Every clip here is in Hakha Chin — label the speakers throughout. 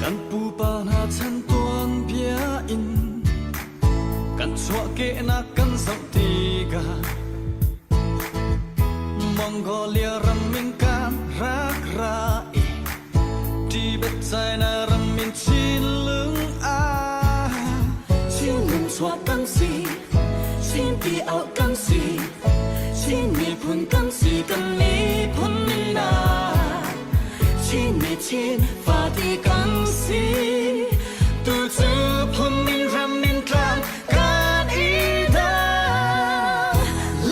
Speaker 1: Kan pupa hna chan tuanbia in kan chuahkehnak kan zoh tikah Mongolia ram in kan rak ra i Tibet China ram in Chinlung ah Chinlung chuak kan si Chin ti au kan si Chin miphun kan si kan miphun min ah Chin mi Chin fati kan si tu cu phun min ram min tlang kan i dang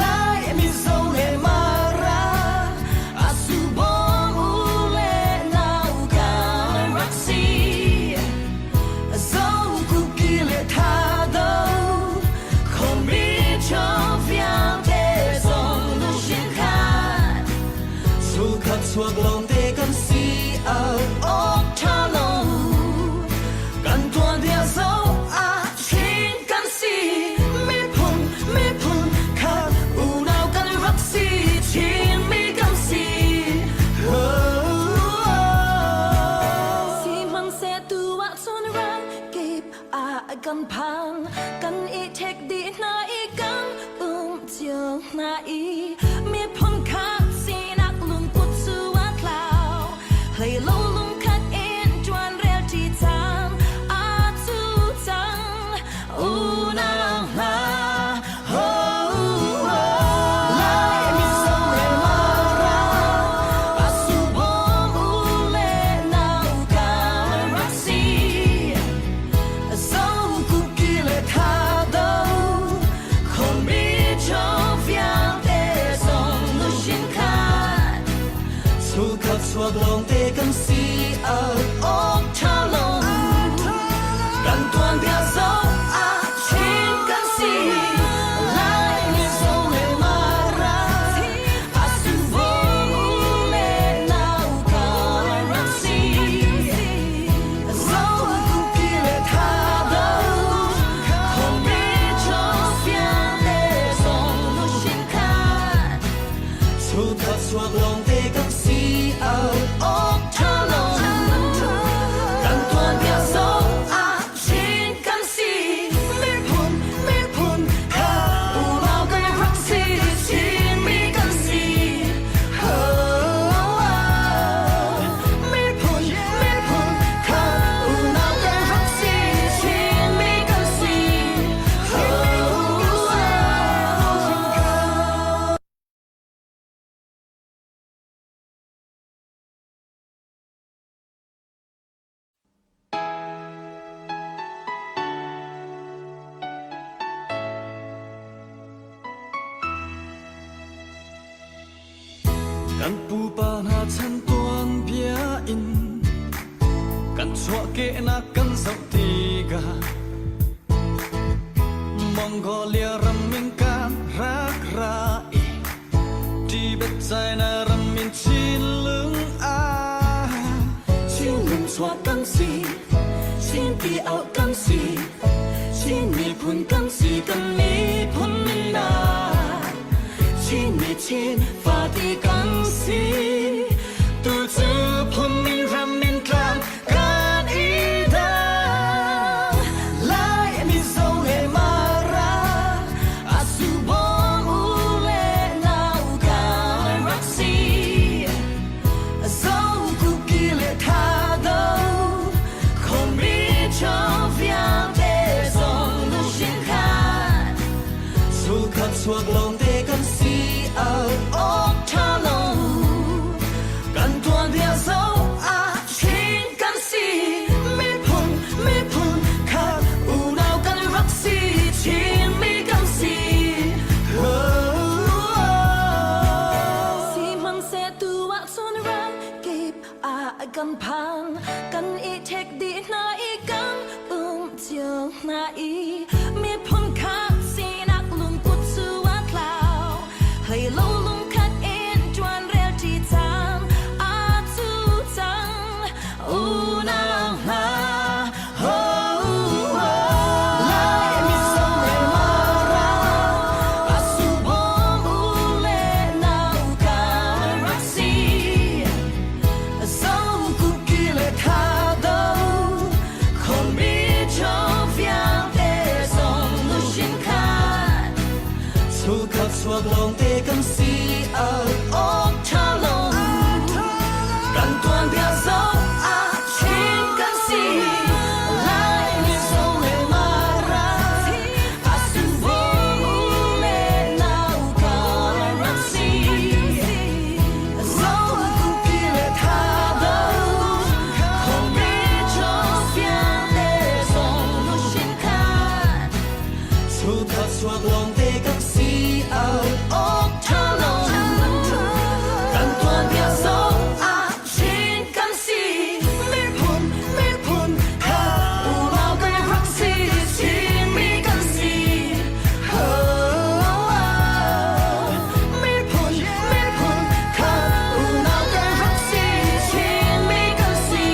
Speaker 1: Lai Mizo le Mara a su bawm u le nau kan rak si Zo kuki le thado khomi chong vialte zong lungthin khat Sulkhat chuak lawngte kan si al awk ṭha lo. Kan tuanbia zoh ah Chin kan si, miphun miphun khat unau kan rak si, Chinmi kan si.
Speaker 2: Sihmanhseh tu ahcun ram kip ah kan phan, kan i ṭhek dih hna i kan um cio hna i miphun khat sinak lungput cu a tlau. Hlei lo lungkhat in ṭuan rel ṭi cang, a cu cang unau hna. Oh, oh.
Speaker 1: Lai Mizo le Mara, a subawm u le nau kan rak si. Zo kuki le thado, khomi chong vialte zong nu khat. Sulkhat chuak lawngte kan si al awk ṭha lo. Kan tuanbia zoh ah Chin kan si. Lai Mizo le Mara, a sungvung u le nau kan rak si. Zo kuki le thado, khomi chong vialte zong nu khat. Sulkhat chuak lawngte kan si al awk ṭha lo. Kan tuanbia zoh ah Chin kan si. Miphun, miphun kha unau kan rak si. Chinmi kan si. Oh, oh. Miphun, miphun kha unau kan rak si. Chinmi kan si. Oh, oh. Kan pupa hna chan tuanbia in kan chuahkehnak kan zoh tikah Mongolia ram in kan rak ra i Tibet China ram in Chinlung ah Chinlung chuak kan si Chin ti au kan si Chin miphun kan si kan miphun min ah Chin mi Chin fati kan si tu cu phun min ram min tlang kan i dang Lai Mizo le Mara a subawm u le nau kan rak si Zo kuki le thado khomi chong vialte zong lungthin khat Sulkhat chuak lawngte kan si al awk ṭha lo. Kan tuanbia zoh ah Chin kan si. Miphun, miphun khat unau kan rak si. Chinmi kan si. Oh, oh.
Speaker 2: Sihmanhseh tu ah kan phan kan i ṭhek dih hna i kan um cio hna i miphun khat sinak lungput cu a tlau hlei lo lungkhat in ṭuan rel ṭi cang a cu cang unau hna. Laimi le Mara a subawm u le nau kan rak si. Zo kuki le thado khon mi cho vialte zong nu shin khat.
Speaker 1: Chukhat chuak lawng te kan si al
Speaker 2: Ok tha lo kan tuan bia zo a chin kan si. Laimi zo le Mara a subawm u le nau kan rak si.
Speaker 1: Zo kuki le thado
Speaker 2: Khon mi cho vialte zong nu shin khat.
Speaker 1: Chukhat chuak lawng te kan si al
Speaker 2: Ok tha lo
Speaker 1: kan tuan bia zo
Speaker 2: a chin kan si. Miphun miphun kha unau kan rak si Chinmi kan si. Oh, miphun miphun kha unau kan rak si Chinmi kan si.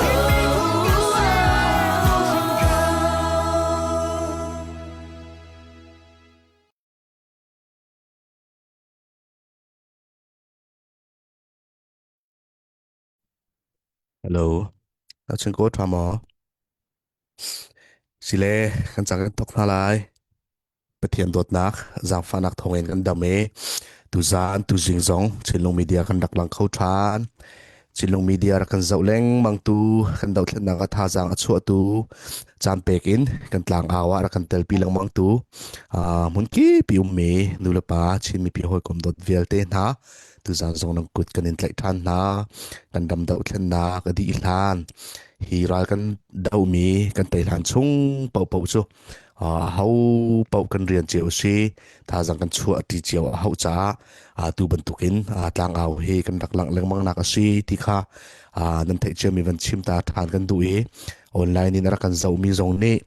Speaker 2: Oh.
Speaker 3: Hello. Nachin ko tha maw? Sile kan cang kan tok hna lai. Pathian dawtnak, zaangfahnak thawngin kan dam i tuzaan tuzing zong Chinlung Media kan rak lang kho ṭhan. Chinlung Media rak kan zoh lengmang tu, kan dothlennak ah thazaang a chuahtu, caan pek in kan tlang au ah rak kan telpi lengmang tu, hmun kipi ummi nulepa Chin mipi hawikom dawt vialte hna tuzaan zong nan kut kan in tlaih ṭhan hna. Kan ram dohthlennak a dih hlan hi ral kan dohmi kan tei hlan chung paohpaoh cu ho paoh kan rian cio a si. Thazaang kan chuah ṭi cio a hauh caah tu bantukin tlangau hi kan rak langh lengmang nak a si ti kha nan theih ciami van chim ta ṭhan kan duh i online in a rak kan zohmi zong nih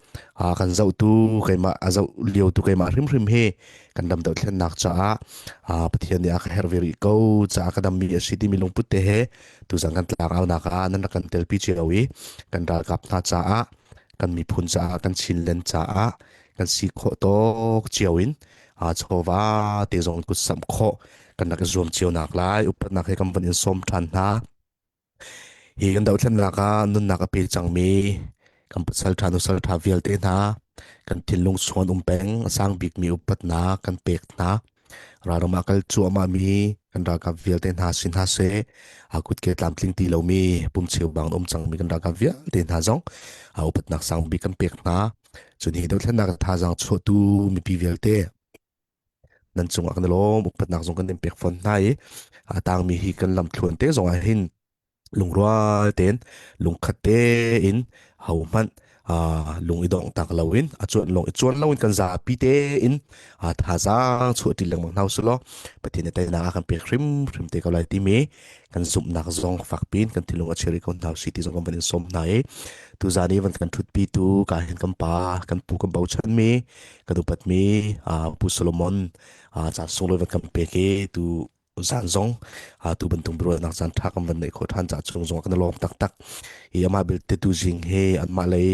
Speaker 3: kan zohtu keimah a zoh liotu keimah hrimhrim hi kan ram dohthlennak caah Pathian nih a ka herh ve rih ko caah ka dammi a si timi lungput te he tuzan kan tlangaunak ah nan rak kan telpi cio i kan ralkap hna caah kan miphun caah kan Chinland caah kan si khawh tawk cio in chawva te zong kut samh khawh kan rak i zuam cio nak lai upatnak he kan van in sawm ṭhan hna. Hi kan dohthlennak ah nunnak a pe cangmi kan pasal ṭha nusal ṭha vialte hna kan thinlung chuan um peng a sang bikmi upatnak kan pek hna. Ralram ah kal cuahmah mi kan ralkap vialte hna si hna seh, a kutke tlamtling ti lomi pumcheu bang um cangmi kan ralkap vialte hna zong a upatnak sang bik kan pek hna. Cun hi dothlennak thazaang chuahtu mipi vialte nan cungah kan i lawm upatnak zong kan in pek fawn hna i a tangmi hi kan lamthluan te zong ah hin lungrual tein lungkhat tein hohmanh lung i dongh tak loin a cuan lawng i cuan loin kan zapi tein thazaang chuah ṭi lengmang hna usih law Pathian nih teinak a kan pek hrimhrim te ko lai timi kan zumhnak zong fakpi in kan thinlung a chiri ko hna usih ti zong kan van in sawm hna i tuzaan i van kan ṭhutpi tu ka hin kan pa kan pu kan bochanmi kan upatmi Pu Solomon caan sunglawi van kan pek i tu zan zong tu bantuk biaruahnak caan ṭha kan van neih khawh ṭhan caah chung zong kan i lawm taktak. Hi amah belte tu zing hi anmah lei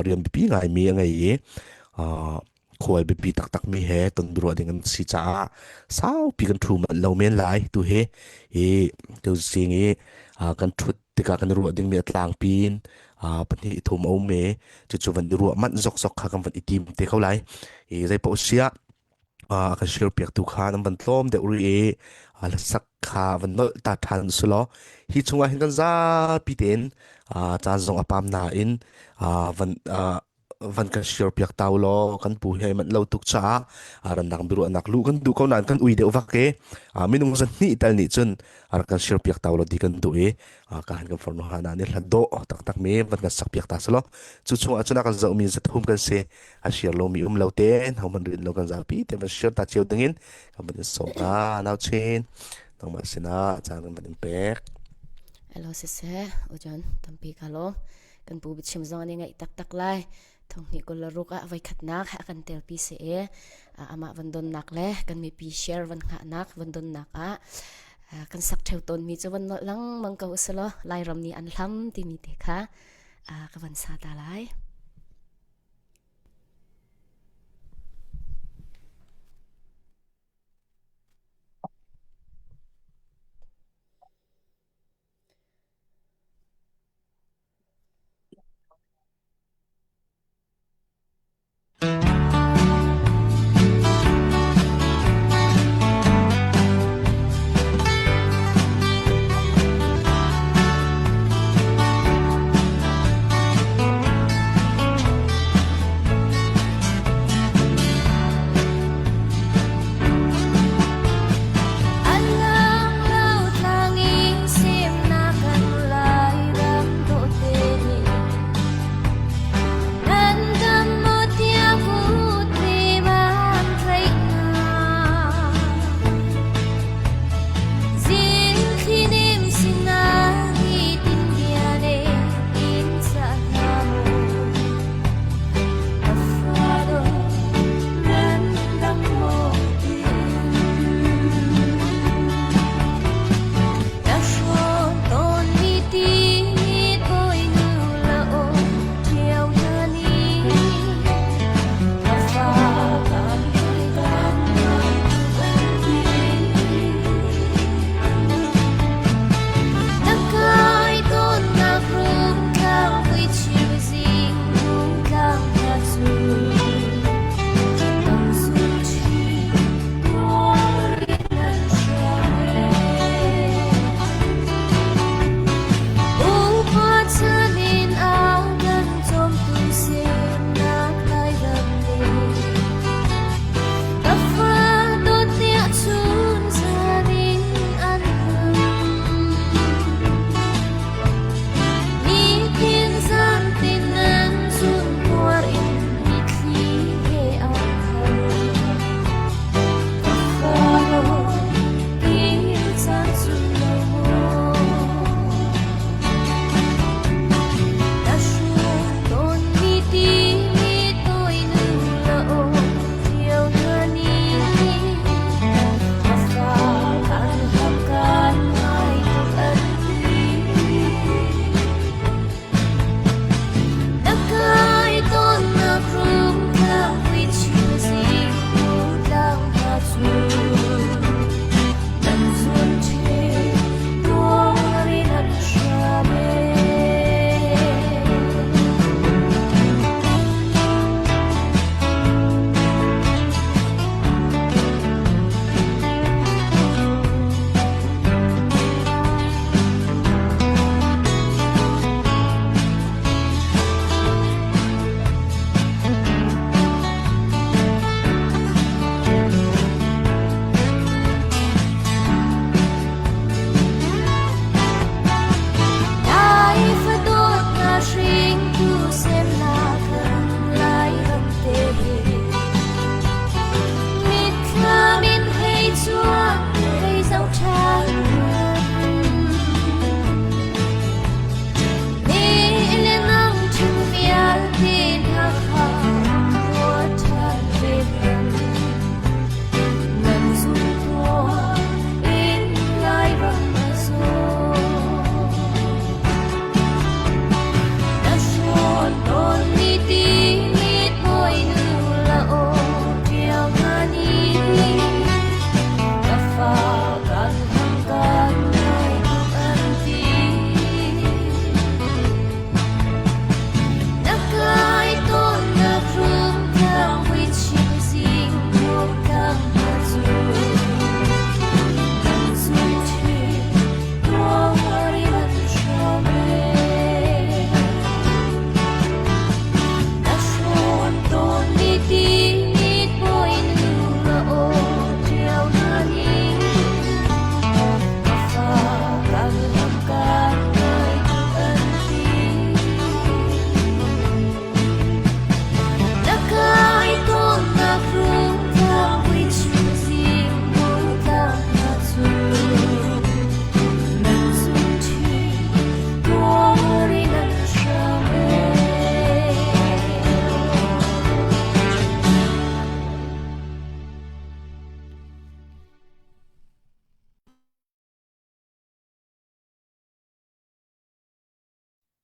Speaker 3: rian biapi ngaimi a ngei i khual biapi taktak mi he ton biaruah ding an si caah saupi kan ṭhu manh lo men lai tu hi. Hi tu zing i kan ṭhut tikah kan i ruah dingmi a tlangpi in pahnih thum a um i cucu van i ruah manh zokzok kha kan van i tim te ko lai. I zeipaoh siah a kan share-piaktu kha nan van tlawm deuh rih i hlasak kha van nolh ta ṭhan usih law hi chungah hin kan zapi tein caan zong a pam nain van van kan share-piak ta u law kan pu hi ai manh lo tuk caah rannak biaruahnak luh kan duh ko nain kan ui deuh vak i minung zahnih tal nih cun rak kan share-piak ta u law ti kan duh i ka han kan farnu hana nih hla dawh taktak mi van kan sakpiak ta selaw cu chungah cun a kan zohmi zathum kan si. A share lomi um lo tein hohmanh rin lo kan zapi te van share ta cio dingin kan van in sawm ta nau chin nangmah sinah caan kan van in pek.
Speaker 4: Elo siseh ujon tampi ka lawm. Kan pu biachim zong an i ngaih taktak lai. Thonghni 26 ah voikhatnak a kan telpi si i amah van donnak le kan mipi share van hngahnak van donnak ah kan sak theo tawnmi cu van nolh lengmang ko usalaw Lairam nih an hlam timi te kha ka van sa ta lai.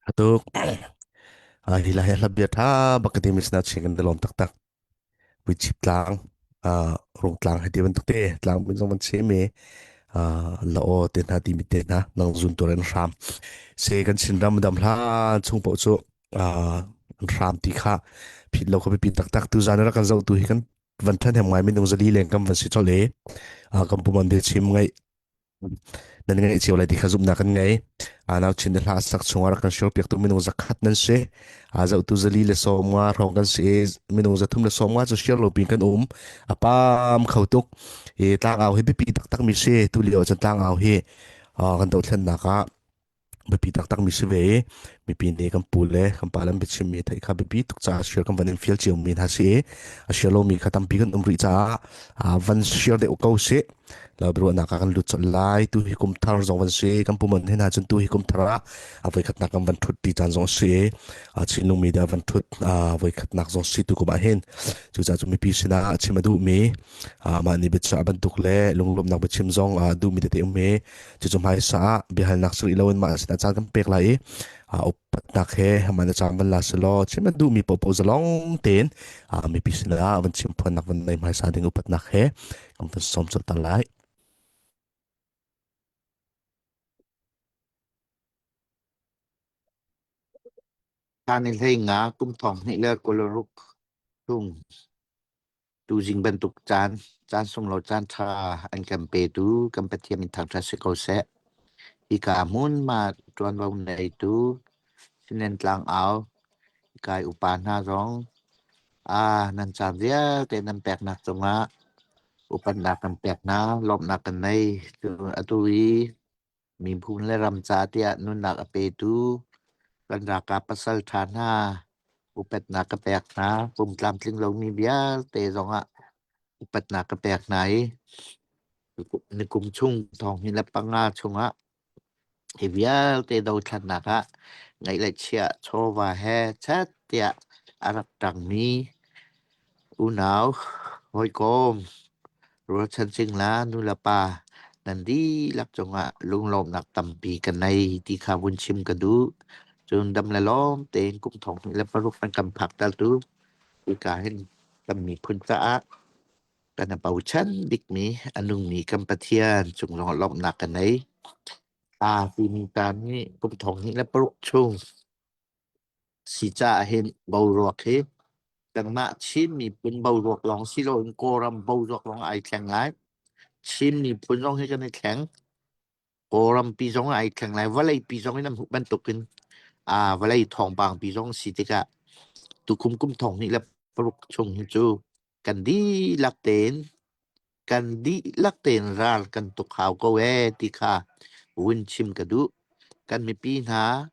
Speaker 3: Atu hi la he hla bia tha bak ka ti mi sina ching kan lom taktak. Puichip tlang rungtlang hei ti bantuk te tlang min zong van chim i la aw te hna ti mi te hna nang zun tur an hram se kan Chinram dam hlan chung paoh cu an hram ti kha phit lo kha biapi taktak tu zan rak kan zoh tu hi kan van than hem ngai minung zali leng kam van si chol e kan puman bia chim ngai Nan ngeih cio lai ti kha zumhnak kan ngei. Nau Chin hla sak chungah rak kan share piaktu minung zakhat nan si. Zohtu 150 hrawng kan si i minung 350 cu share lo pin kan um. A pam kho tuk. I tlangau hi biapi taktak mi si. Tu lio ahcun tlangau hi kan dothlennak ah biapi taktak mi si ve i mipi nih kan pu le kan pa le an biachim mi theih kha biapi tuk caah share kan van in fial cio mi hna si i a share lomi kha tampi kan um rih caah van share deuh ko sih lo biaruahnak ah kan lut colh lai tu hi kum thar zong van si kan puman he hna cun tu hi kum thar ah a voikhatnak kan van thut ti caan zong si i Chinlung media van thut voikhatnak zong si tu kum ah hin cucaah cu mipi sinah chim a duhmi mah nih biachah bantuk le lunglawmhnak biachim zong duhmi tete um i Cucu hmaisa ah biahalnak si rih loin mah sinah caan kan pek lai i upatnak he mah na caan van la selaw chim na duhmi paohpaoh zalong tein mipi sinah van chim phuannak van nei hmaisa ding upatnak he kan van sawm colh ta lai.
Speaker 5: Thla ni hlei nga kum thong hnih le 26 chung Tuzing bantuk caan, caan sunglawi caan ṭha an kan petu kan Pathian min thangṭhat si ko seh. Hika hmunhma ṭuanvo neitu Sinen Tlangau kai upa hna zong ah nan caan vialte nan peknak cungah upatnak kan pek hna, lawmhnak kan nei. Atu i Miphun le ram ca tiah nunnak a petu kan ralkap pasalṭha hna upatnak ka pek hna. Pum tlamtling lomi vialte zongah upatnak ka pek hna i nikum chung 2005 chungah hi vialte dothlatnak ah ngeih le chiah chawva he chat tiah a rak ṭangmi unau hawikom Rualchan cingla nulepa nan dihlak cungah lunglawmhnak tampi ka nei ti kha vun chim ka duh. Cun dam le lawm tein kum 2006 an kan phaktertu hika hin kan miphun caah kan i bochan bikmi a nungmi kan Pathian cung zongah lawmhnak ka nei. Aa timi caan hi kum 2006 chung si caah hin boruak hi kanmah Chin miphun boruak lawng si loin Kawlram boruak lawng ai thleng lai. Chin miphun zong hi kan i thleng. Kawlram pi zong ai thleng lai. Vawlei pi zong in an hmuh bantukin aa vawlei thawngpang pi zong si tikah tukum kum 2006 chung hi cu kan dihlak tein kan dihlak tein ral kan tuk hau ko ee ti kha vun chim ka duh. Kan mipi hna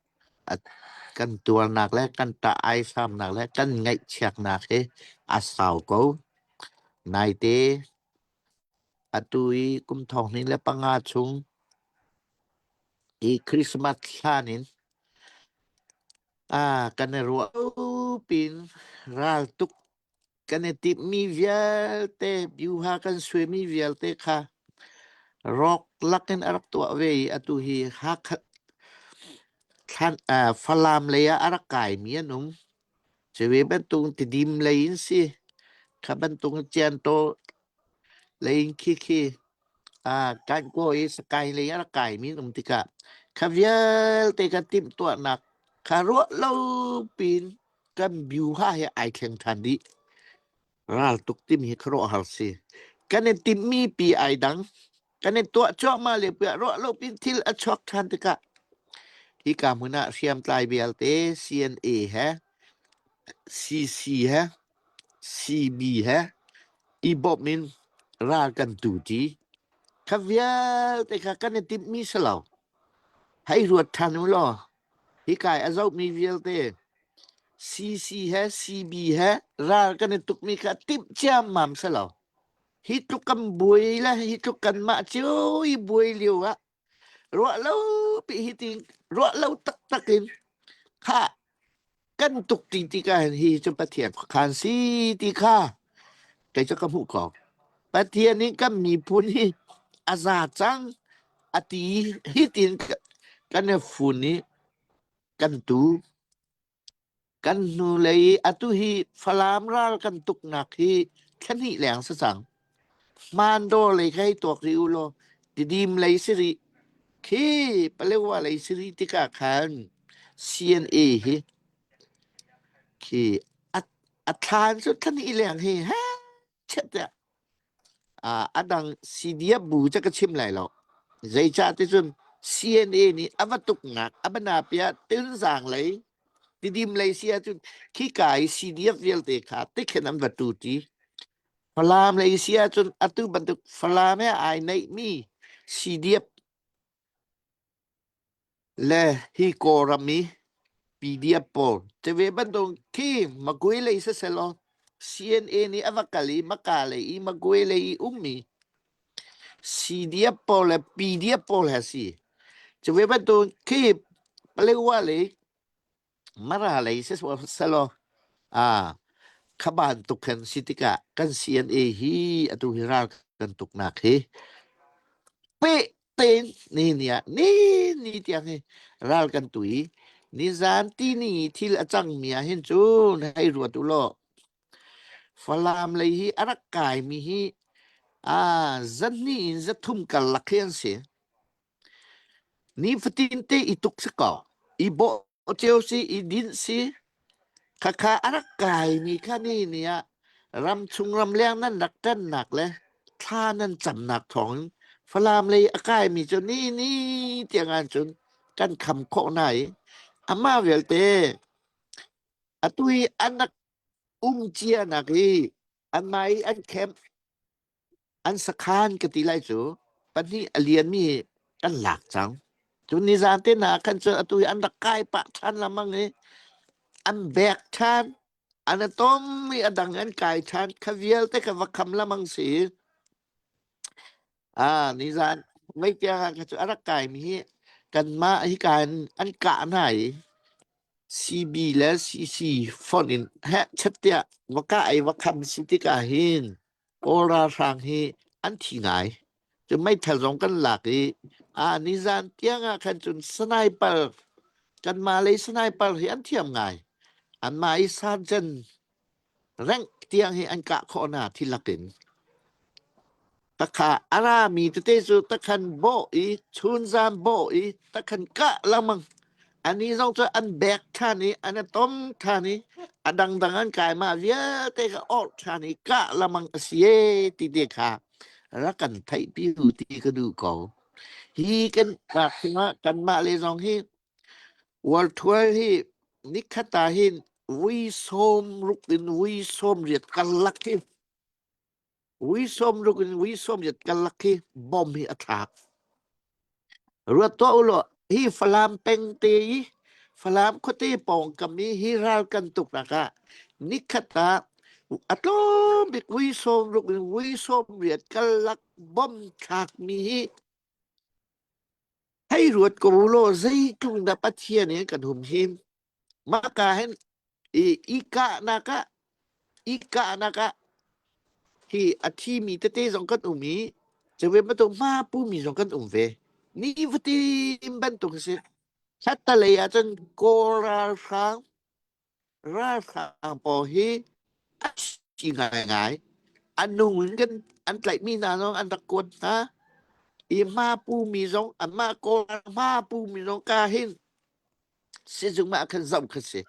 Speaker 5: kan tuarnak le kan ṭah aisamnak le kan ngaihchiatnak hi a sau ko. Naite atu i kum 2005 chung i Christmas hlan in kan i ruah pin raltuk Kan i timhmi vialte, byuha kan suaimi vialte kha rawk lakin a rak tuah ve i atu hi Hakha thlan, uh, Falam lei ah a rak kaimi an um. Cuve bantuk Tidim lei in si. Kha bantuk Ciantaw lei in khi khi uh, Kankaw i Sakai lei a rak kaimi an um tikah kha vialte kan timhtuahnak kha ruah lo pin kan byuha he ai thleng ṭhan dih. Raltuk timi hi khuaruahhar si. Kan i timhmi pi ai dang. Kan i tuah cuahmah le piah ruah lo pin thil a chuak ṭhan tikah hika hmun ah hriamtlai vialte CNA he CC he CB he i bawmh in ral kan tu ṭi. Kha vialte kha kan i timhmi si lo. Hei ruat ṭhan u law Hika i a zohmi vialte CC he CB he ral kan i tukmi kha timh ciammam si lo. Hi tluk kan buai le hi tluk kanmah cio i buai lio ah ruah lo pi hi ti ruah lo taktak in kha kan tuk ti tikah hin hi cu Pathian khuakhan si ti kha kei cu ka hmuh ko. Pathian nih kan miphun hi a za cang a ti hi tin kan i fun i. Kan tu kan hnulei i atu hi Falam ral kan tuknak hi thla hnih leng si cang. Hmandaw lei kha hei tuak rih u law Tidim lei si rih khi Palewa lei si rih tikah khan CNA hi khi a a thlan cu thla hnih leng hi he chiat tiah a dang CDF bu cu ka chim lai lo. Zeicah ticun CNA nih a va tuknak a bana piah Tilzang lei Tidim lei si ahcun khika i CDF vialte kha tikhin an va tu ti. Falam lei si ahcun atu bantuk Falam he ai neihmi CDF Le hi Kawlram i PDF pawl cu bantuk khi Magwe lei siselaw CNA nih a va kal i Maka lei i Magwe lei i ummi CDF pawl le PDF pawl he si. Cu bantuk khi Palewa lei Mara lei siselaw ah kha bantuk khan si tikah kan CNA hi atu hi ral kan tuknak hi peh tein ni ni ah ni ni tiang hi ral kan tu i nizan tini thil a cangmi ah hin cun hei ruat u law Falam lei hi a rak kaimi hi a zahnih in zathum karlak hi an si. Nifatin te i tuk si ko. I bawh cio si, i dinh si. Khakha a rak kaimi kha ni ni ah ramchung ramleng nan rak ṭannak le thla nan camnak thawngin Falam lei a kaimi cu ni ni tiang ah cun kan kham khawh hna i amah vialte atu hi an rak um cianak hi anmah i an camp An sakhan ka ti lai cu pahnih a lianmi kan lak cang. Cun nizan te hna khan cun atu hi an rak kai pah ṭhan lengmang i an bek ṭhan. An a tom i a dang an kai ṭhan. Kha vialte kha va kham lengmang si. Ah, nizan mei tiang ah kha cu a rak kaimi hi kanmah hika in an kah hna i CB le CC fonh in heh chet tiah va kah i va kham si tikah hin Kawl ralhrang hi an thi ngai. Cu meithal zong kan lak i ah nizan tiang ah khan cun sniper kanmah lei sniper hi an thiam ngai. Anmah i sergeant rank tiang hi an kah khawh hna thi lakin. Takha a rami tete cu takhan bawh i chunzan bawh i takhan kah lengmang. Ani zong cu an bek ṭhan i an i tom ṭhan i a dangdang an kai mah vialte kha awrh ṭhan i kah lengmang a si ee ti te kha rak kan theihpi u ti ka duh ko. Hi kan nak chungah kanmah le zong hi World Tour hi nikhat ah hin vui 60 in vui 80 karlak hi Vui 60 in vui 80 karlak hi bom hi a thlak. Ruat tuah u law hi Falam peng te i Falam khuate pawngkam i hi ral kan tuknak ah nikhat ah a tlawm bik vui 60 in vui 80 karlak bom thlakmi hi hei ruat ko u law zeitluk dah Pathian in kan humhim. Maka hin i i kahnak ah i kahnak ah hi a thimi tete zong kan um i cuve bantuk hma pumi zong kan um ve. Nifatin bantuk a si. Khattalei ah cun Kawl ralhrang ralhrang pawl hi a thi ngaingai. A nung in kan an tlaihmi hna zong an rak kuat hna. I hma pumi zong anmah Kawl hma pumi zong ka hin Sizung ah khan zoh kha si.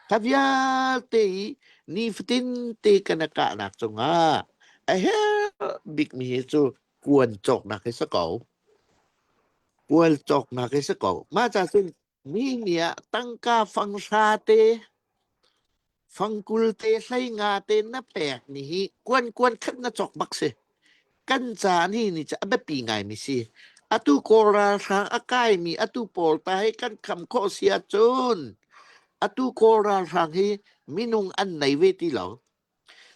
Speaker 5: Kha vialte i nifatin te kan i kahnak cungah a herh bikmi hi cu kuan cawknak hi si ko. Kual cawknak hi si ko. Mah ca cun mi nih ah tangka fang hra te Fangkul te 15 te na pek ni hi kuan kuan khat na cawk bak si. Kan ca ni ni ca a biapi ngaimi si. Atu Kawl ralhrang a kaimi atu pawl ta hi kan kham khawh si ahcun atu Kawl ralhrang hi minung an nei ve ti lo.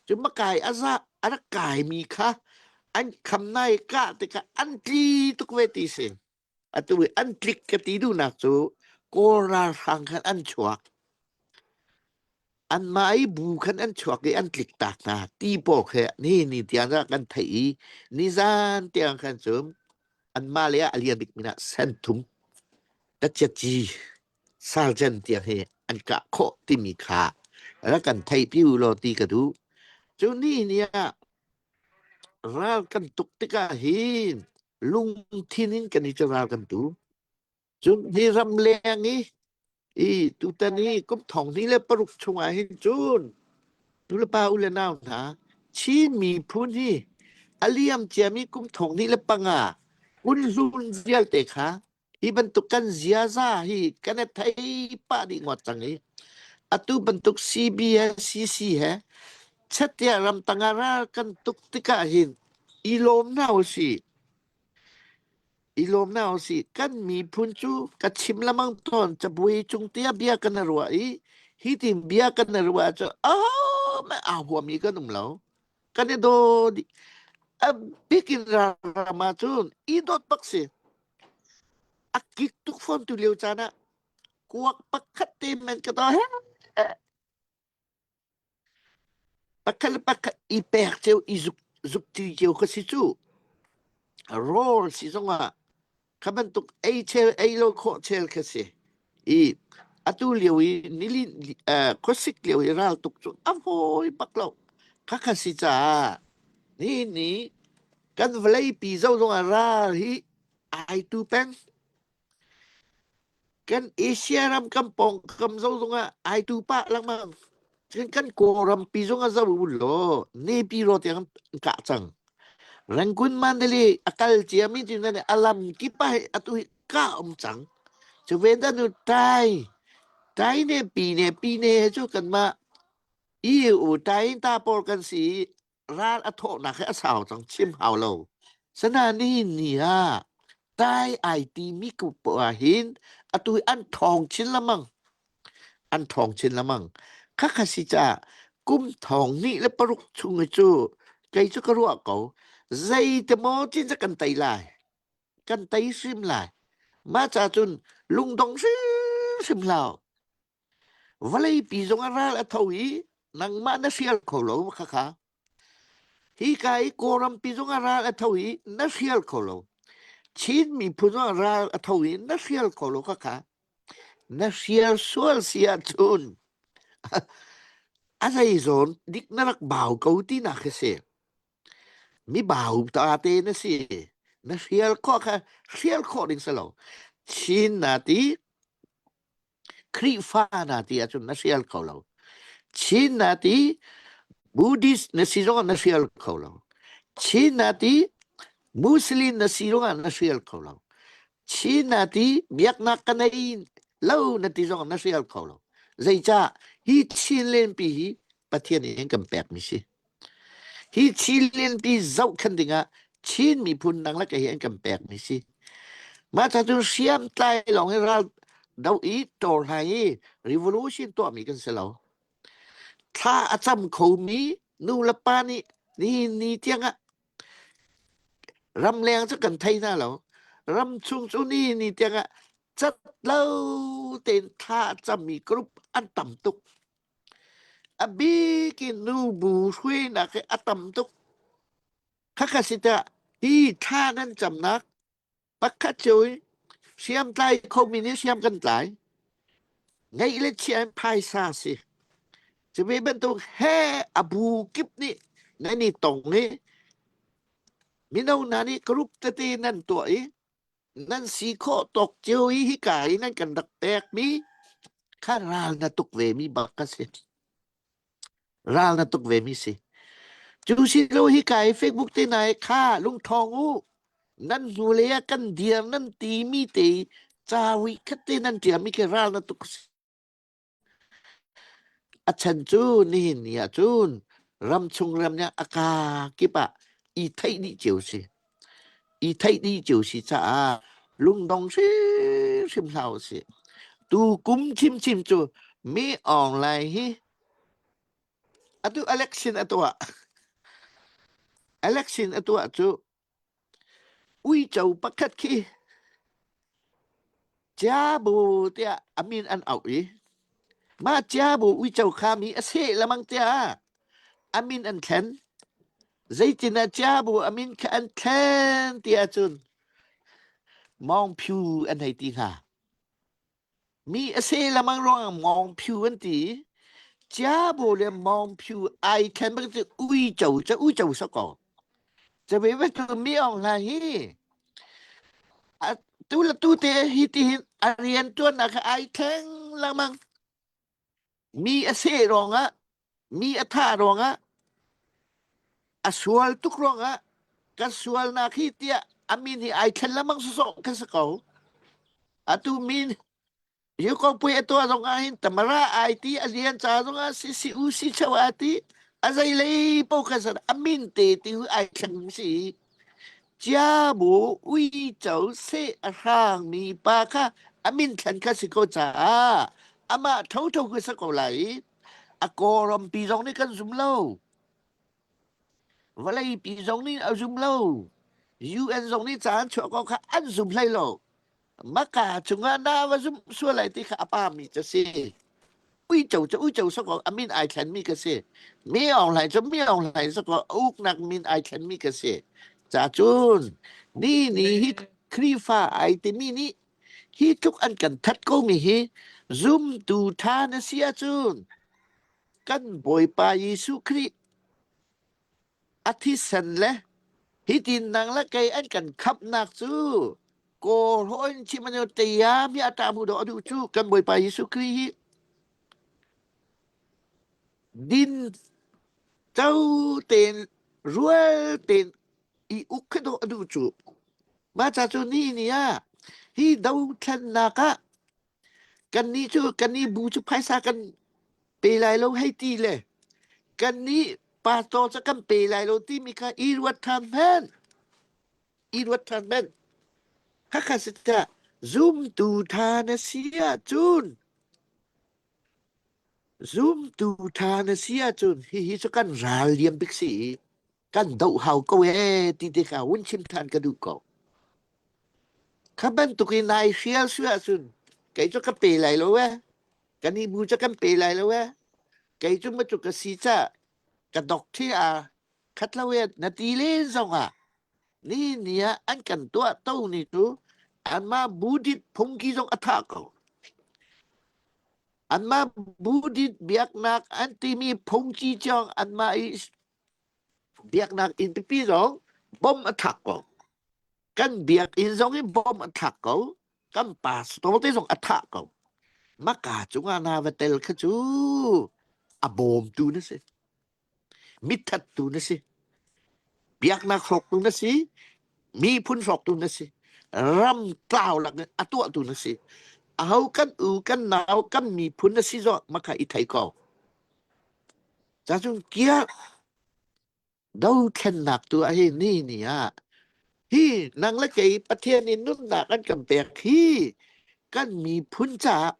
Speaker 5: Cu makai a za a rak kaimi kha an kham nai kah tikah an tli tuk ve ti si. Atu i an tlik ka ti duhnak cu Kawl ralhrang khan an chuak. Anmah i bu khan an chuak i an tlik tak hna ti pawl khi ni ni tiang ah kan theih i nizan tiang khan cun anmah le ah a lian bik min ah senthum taciaci. Sergeant tiang hi an kah khawh timi kha rak kan theihpi u law ti ka duh. Cu ni ni ah ral kan tuk tikah hin lungthin in kan i cu ral kan tu. Cun hi ramleng i i tutan i kum thong hnih le paruk chungah hin cun nulepa u le nau hna Chin miphun hi a liam ciami kum thong hnih le panga kunhlun vialte kha hi bantuk kan ziaza hi kan i thei pah dih ngawt cang i atu bantuk CB he CC he chettiah ramtang ah ral kan tuk tikah hin i lawm hna usih. I lawm hna usih. Kan miphun cu ka chim lamang tawn cabuai cung tiah bia kan i ruah i hi tin bia kan i ruah cu ahohmanh aa huami kan um lo. Kan i daw dih. A bik in ram ahcun i dawt bak si. A kik tuk fawn tu lio caan ah kuak pakhat te men ka daw he. Pakhat le pakhat i pek cio i zuk zukṭi cio ka si cu. Rawl si zongah kha bantuk ei chel ei lo khawh chel kha si. I atu lio i nili uh, khuasik lio i ral tuk cu a fawi bak lo. Khakha si caah ni ni kan vawleipi zo zongah ral hi ai tu peng. Kan Asia ram kan pawngkam zo zongah ai tu pah lengmang. Cun kan Kawlram pi zong ah zo u law Naypyidaw tiang an kah cang. Rangoon Mandalay a kal ciami cu nan a lam kip ah atu hi kah um cang. Cu ve dah nu tai tai ne pi ne pi ne he cu kanmah EU tai ta pawl kan si i ral a thawhnak hi a sau cang chim hau lo. Sana ni ni ah tai ai ti mi ko poah hin atu hi an thawng chin lamang. An thawng chin lamang. Khakha si ca kum thawng ni le paruk chung hi cu kei cu ka ruah ko. Zei te maw cin ca kan tei lai. Kan tei hrim lai. Mah ca cun lungdong hrimhrim hlah. Vawleipi zong ah ral a tho i nangmah na hrial kho lo khakha. Hika i Kawlrampi zong ah ral a tho i na hrial kho lo. Chin miphun zong ah ral a tho i na hrial kho lo khakha. Na hrial sual si ahcun a zei zawn dik na rak bau ko tinak khi si. Mi bau ta te na si. Na hrial khawh kha hrial khawh ding si lo. Chin na ti Khrihfa na ti ahcun na hrial kho lo. Chin na ti Buddhist na si zongah na hrial kho lo. Chin na ti Muslim na si zongah na hrial kho lo. Chin na ti biaknak ka nei lo na ti zongah na hrial kho lo. Zeicah hi Chinland pi hi Pathian nih an kan pekmi si. Hi Chinland pi zohkhenh dingah Chin miphun nang le kei hi an kan pekmi si. Mah ca cun hriamtlai lawng hi ral do i ṭawlhlai i revolution tuahmi kan si lo. Thla a cam khomi nu le pa nih nihin ni tiangah ramleng cu kan thei hna lo. Ramchung cu nihin ni tiangah cat lo tein thla a cammi group an tam tuk. A bik in nubu hruainak hi a tam tuk. Khakha si tah hi thla nan camnak pakhat cio i hriamtlai khomi nih hriam kan tlai. Ngeih le chia in phaisa si. Cuve bantuk he a bu kip nih nan i tong i mino hna nih group tete nan tuah i nan si khawh tawk cio i hika i nan kan rak pekmi kha ral na tuk vemi bak ka si. Ral na tuk vemi si. Cu si lo hika i Facebook te na i kha lungṭhawng u nan hnulei ah kan dir nan timi te ca wi khat te nan ṭialmi khi ral na tuk si. A chan cu nihin ni ah cun ramchung ram nih a kaa kip ah i theih dih cio si. I theih dih cio si caah lungdong hrimhrim hlah usih. Tu kum chimchim cu mi online hi atu election a tuah. Election a tuah cu Uico pakhat khi Ciabu tiah a min an auh i mah Ciabu uico kha mi a seh lengmang tiah a min an thlen. Zeitin ah Ciabu a min kha an thlen ti ahcun Mawngphu an hei ti hnga. Mi a seh lamang ruangah mawngphiu an ti. Ciabo le mawngphiu ai thlen bak cu uico cu uico sawh ko. Cabe bantuk mi Aung Hlaing hi a tu le tu te hi ti hin a rian ṭuannak kha ai thleng lengmang. Mi a seh ruangah, mi a thah ruangah, a sual tuk ruangah ka sualnak hi tiah a min hi ai thlen lengmang sawsawh kan si ko. Atu min Yukopui a tuah zong ah hin Tamara ai ti a lian ca zong ah si si u si cheu a ti a zei lei po kha san a min te ti hu ai thleng si chia bu ui cho se a hrang mi pa kha a min thlen kha si ko caah amah tho tho ku sa ko lai a kawlram pi zong nih kan zum lo vawlei pi zong nih a zum lo UN zong nih ca an chuah ko kha an zum hlei lo Maka cungah na va zumh sual lai ti kha a pa mi cu si. Uico cu uico sawk a min ai thlen mi ka si. Mi Aung Hlaing cu mi Aung Hlaing sawk a uknak min ai thlen mi ka si. Ca cun ni ni hi Khrihfa ai timi nih hi tluk an kan that ko mi hi zumtu tha na si ahcun kan Bawipa Jesuh Khrih a thisen le hitin nang le kei an kan khamhnak cu kawl hawi chim an teya mi a ta mu do adu cu kan Bawipa Jesuh Khrih hi din co ten rual ten i uk khe do adu cu ma cha cu ni ni ah hi dothlennak ah Kannih cu kannih bu cu phaisa kan pe lai lo hei ti le kannih pastor cu kan pe lai lo timi kha i ruat ṭhan hmanh. I ruat ṭhan hmanh. Khakha si tiah zumtu ṭha na si ahcun zumtu ṭha na si ahcun hihi cu kan ral liam bik si i kan doh hau ko ee ti te kha hun chim ṭhan ka duh ko. Kha bantuk in nai hrial si ahcun kei cu ka pe lai lo ee. Kan i bu cu kan pe lai lo ee. Kei cu ma cu ka si ca ka dok thi a khat lo ee na ti len zong ah ni ni ah an kan tuah to ni cu anmah Buddhist phungki zong a tha ko. Anmah Buddhist biaknak an timi phungki cong anmah i biaknak inn pipi zong bom a thlak ko. Kan biakinn zong in bom a thlak ko. Kan pastor te zong a thah ko. Maka cungah na va tel kha cu a bawmtu na si. Mithattu na si. Biaknak hrawktu na si. Miphun hrawktu na si. Ram tlau lak in a tuahtu na si. Aho kan u kan nau kan miphun na si zong maka i thei ko. Cacun kia dothlennak tu ah hi ni ni ah hi nang le kei Pathian in nunnak an kan pek hi kan miphun caah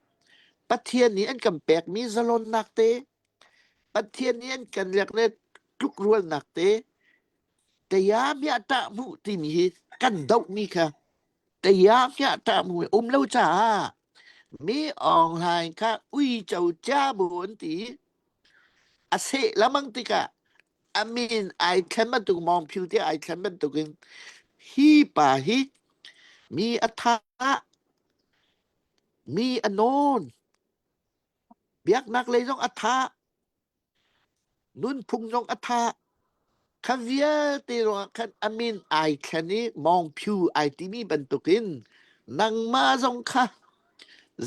Speaker 5: Pathian nih an kan pekmi zalonnak te Pathian nih an kan lek le tlukrualnak te taya mia tah mu timi hi kan dohmi kha taya mia tah mu um lo caah mi Aung Hlaing kha uico cha bu an ti A seh lamang tikah a min ai thlen bantuk mawngphiu te ai thlen bantukin hi pa hi mi a thah, mi a nawn, biaknak lei zong a thah, nunphung zong a thah. Kha vialte ruangah khan a min ai thlen i mawngphiu ai timi bantukin nangmah zong kha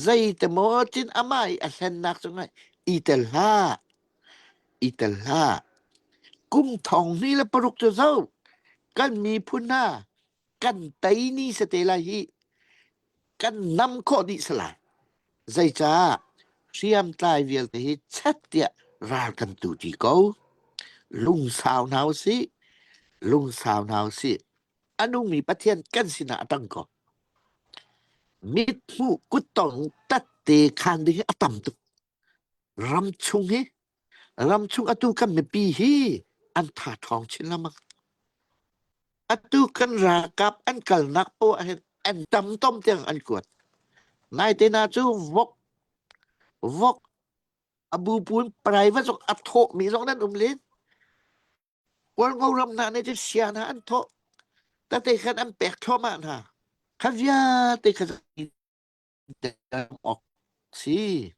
Speaker 5: zeitemaw cin amah i a hlennak cungah i tel hlah, i tel hlah. Kum thong hnih le paruk cu zoh, kan miphun hna kan tei ni sate lai hi kan nam khawh dih salai. Zeicah hriamtlai vialte hi chet tiah ral kan tu ti ko. Lungsau hna usih, lungsau hna usih. A nungmi Pathian kan sinah a tang ko. Mithmuh kuttong tatte khan ding hi a tam tuk. Ram chung hi ram chung atu kan mipi hi an tha ṭhawng chin lengmang. Atu kan ralkap an kalnak poah hin an tam tom tiang an kuat. Naite na cu vok vok a bupun private zong a thawhmi zong nan um len. Hualngo ram hna nih cun sia hna an thawh. Tate khan an pek thluahmah hna. Kha vialte kha awk. Si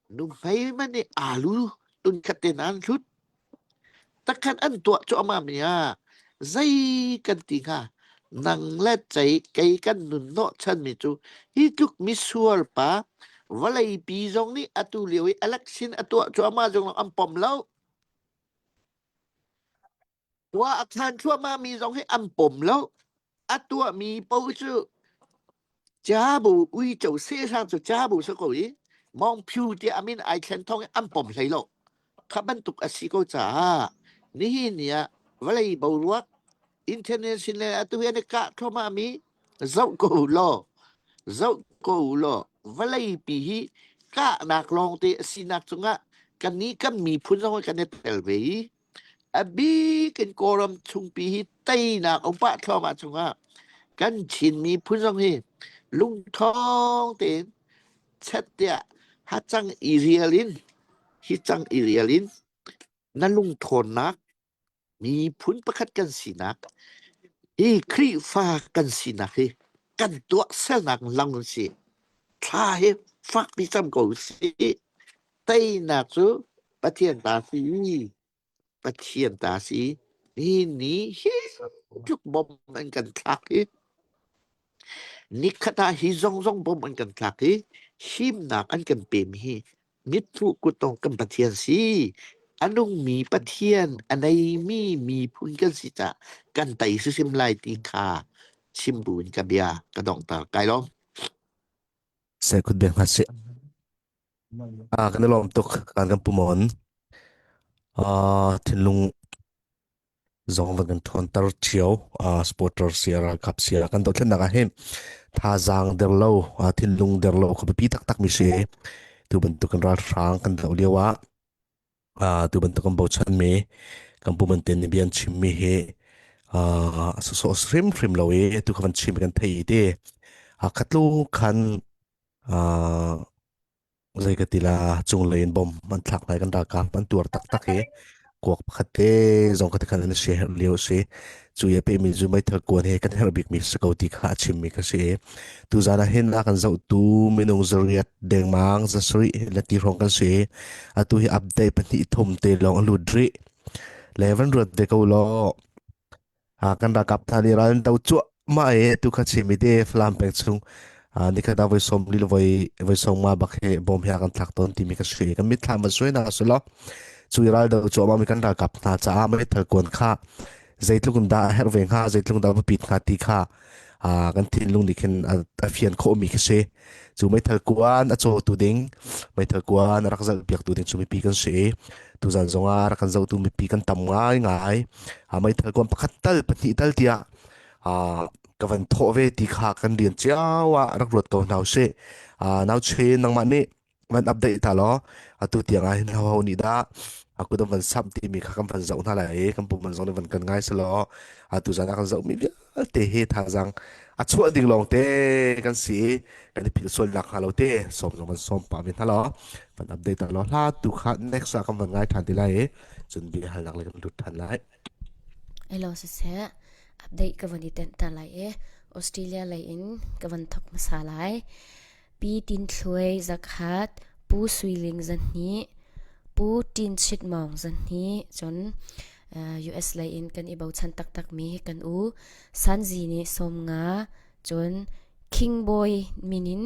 Speaker 5: nuhmei man nih aalu tunkhat te an hlut. Takhat an tuah cuahmah mi ah zei kan ti hnga? Nang le cei kei kan nun hnawhchan mi cu hi tluk misual pa vawleipi zong nih atu lio i election a tuah cuahmah zong an pom lo. Khua a khan thluahmah mi zong hi an pom lo. A tuahmi paoh cu Cabu uico sehhrang cu cabu si ko i Mawngphiu tiah a min ai thlen thawng i an pom hlei lo. Kha bantuk a si ko caah nihin ni ah vawlei boruak international atu hi an i kah thluahmah mi zoh ko u law zoh ko u law vawlei pi hi kahnak lawngte a sinak cungah kannih kan miphun zong hi kan i tel ve i A bik in Kawlram chungpi hi teinak a um pah thluahmah chungah kan Chin miphun zong hi lungṭhawng tein chet tiah hacang i rial in hi cang i rial in na lungṭhawnnak miphun pakhat kan sinak hi Khrihfa kan sinak hi kan tuahsernak lang an si. Thla hi fakpi cam ko usih. Teinak cu Pathian ta si. Pathian ta si. Nihin ni hi tluk bom an kan thlak i nikhat ah hi zongzong bom an kan thlak i himnak an kan pemi hi mitthlu kuttong kan Pathian si. A nungmi Pathian a neimi miphun kan si caah kan tei hrimhrim lai ti kha chim buin ka bia ka donghter. Kai lawm.
Speaker 3: Se kut bek hna sih. Ah, kan i lawm tuk kan kan pumon. Ah, thinlung zong van kan ṭhawnter cio. Ah, supporter sia ralkap sia kan dothlennak ah hin thazaang der lo, ah, thinlung der lo kha biapi taktak mi si. Tu bantuk kan ralhrang kan doh lio ah ah tu bantuk kan bochan mi kan pu man ten nih bia an chim mi hi ah a sawsawh hrimhrim lo i tu kha van chim kan thei te. Ah, khatlu khan ah zei ka ti la cunglei in bom an thlak lai kan ralkap an tuar taktak hi kuak pakhat te zong ka tikhan an si herh lio si cu ye pe mi zu meithal kuan he kan herh bik mi si ko ti kha a chim mi ka si tu zan ah hin a kan zoh tu minung zariat dengmang zasari le ti hrawng kan si atu hi update pahnih thum te lawng a lut rih le van ruat ve ko law Kan ralkap hna nih ral an do cuahmah i tu kha chim i te Falam peng chung nikhat ah voi 40 le voi voi 50 bak hi bom hi a kan thlak tawn timi ka sui kan mitthlam van suai na su lo cu i ral do cuahmah mi kan ralkap hna caah meithal kuan kha zeitluk in dah a herh ve hnga zeitluk in dah a biapit hnga ti kha kan thinlung nih khin a fian khawhmi khi si. Cu meithal kuan a cawtu ding, meithal kuan a rak zalhpiaktu ding cu mipi kan si i tuzan zongah rak kan zohtu mipi kan tam ngaingai. Meithal kuan pakhat tal pahnih tal tiah ka van thawh ve ti kha kan rian cio ah rak ruat ko hna usih. Nau Chen nangmah nih van update ta law atu tiang ah hin ho ho nih dah aku dam van samh timi kha kan van zoh hna lai i kan pum zong nih van kan ngai selaw atu zan ah kan zoh mi vialte hi thazang a chuah ding lawng te kan si i kan i philh sual nak hnga lo te sawm zong van sawm pa ve hna law van update ta law hla tu kha next ah kan van ngai than ti lai i cun bia halnak le kan lut than lai.
Speaker 4: Hello siseh update ka van i tenh ta lai i Australia lei in ka van thok hmasa lai. Pi Tin Thluai zakhat, Pu Sui Ling zahnih, Pu Tin Chit Maung zahnih, cun US lei in kan i bochan taktakmi kan u Sanzi nih 50, cun King Boy min in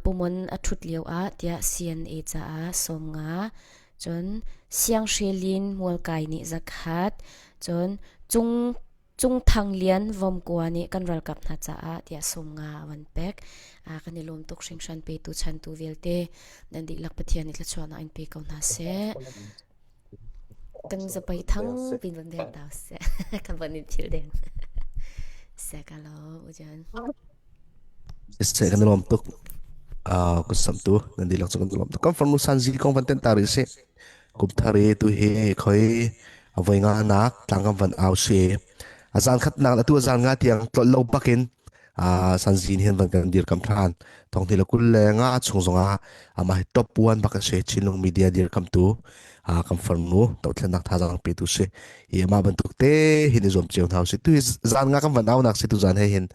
Speaker 4: Pumon a ṭhut lio ah tiah CNA caah 50, cun Siang Hre Lin Mualkai nih zakhat, cun Cung Cung Thang Lian Vomkua nih kan ralkap hna caah tiah 50 a van pek. Kan i lawm tuk hringhran petu chantu vialte nan dihlak Pathian nih thluachuahnak in pe ko hna seh. Kan zapai thang pin van deng ta seh. Kan van in thil deng. Seh ka lo ujan.
Speaker 3: Seh kan i lawm tuk. Uh, kun samtu nan dihlak cu kan i lawm tuk. Kan farnu Sanzi kong van ten ta rih sih. Kum thar i tu hi khoi a voi nga nak tlang kan van au si. A zan khat nak atu a zan nga tiang tlolh lo bakin a sanzin hin van kan dir kam than. Thong thi le kul le nga chung zongah amah hi top one bak a si Chinlung media dir kam tu a kan farnu dothlennak thazaang pe tu si. Hi amah bantuk te hin i zuam cio hna usih. Tu hi zan nga kan van au nak si tu zan he hin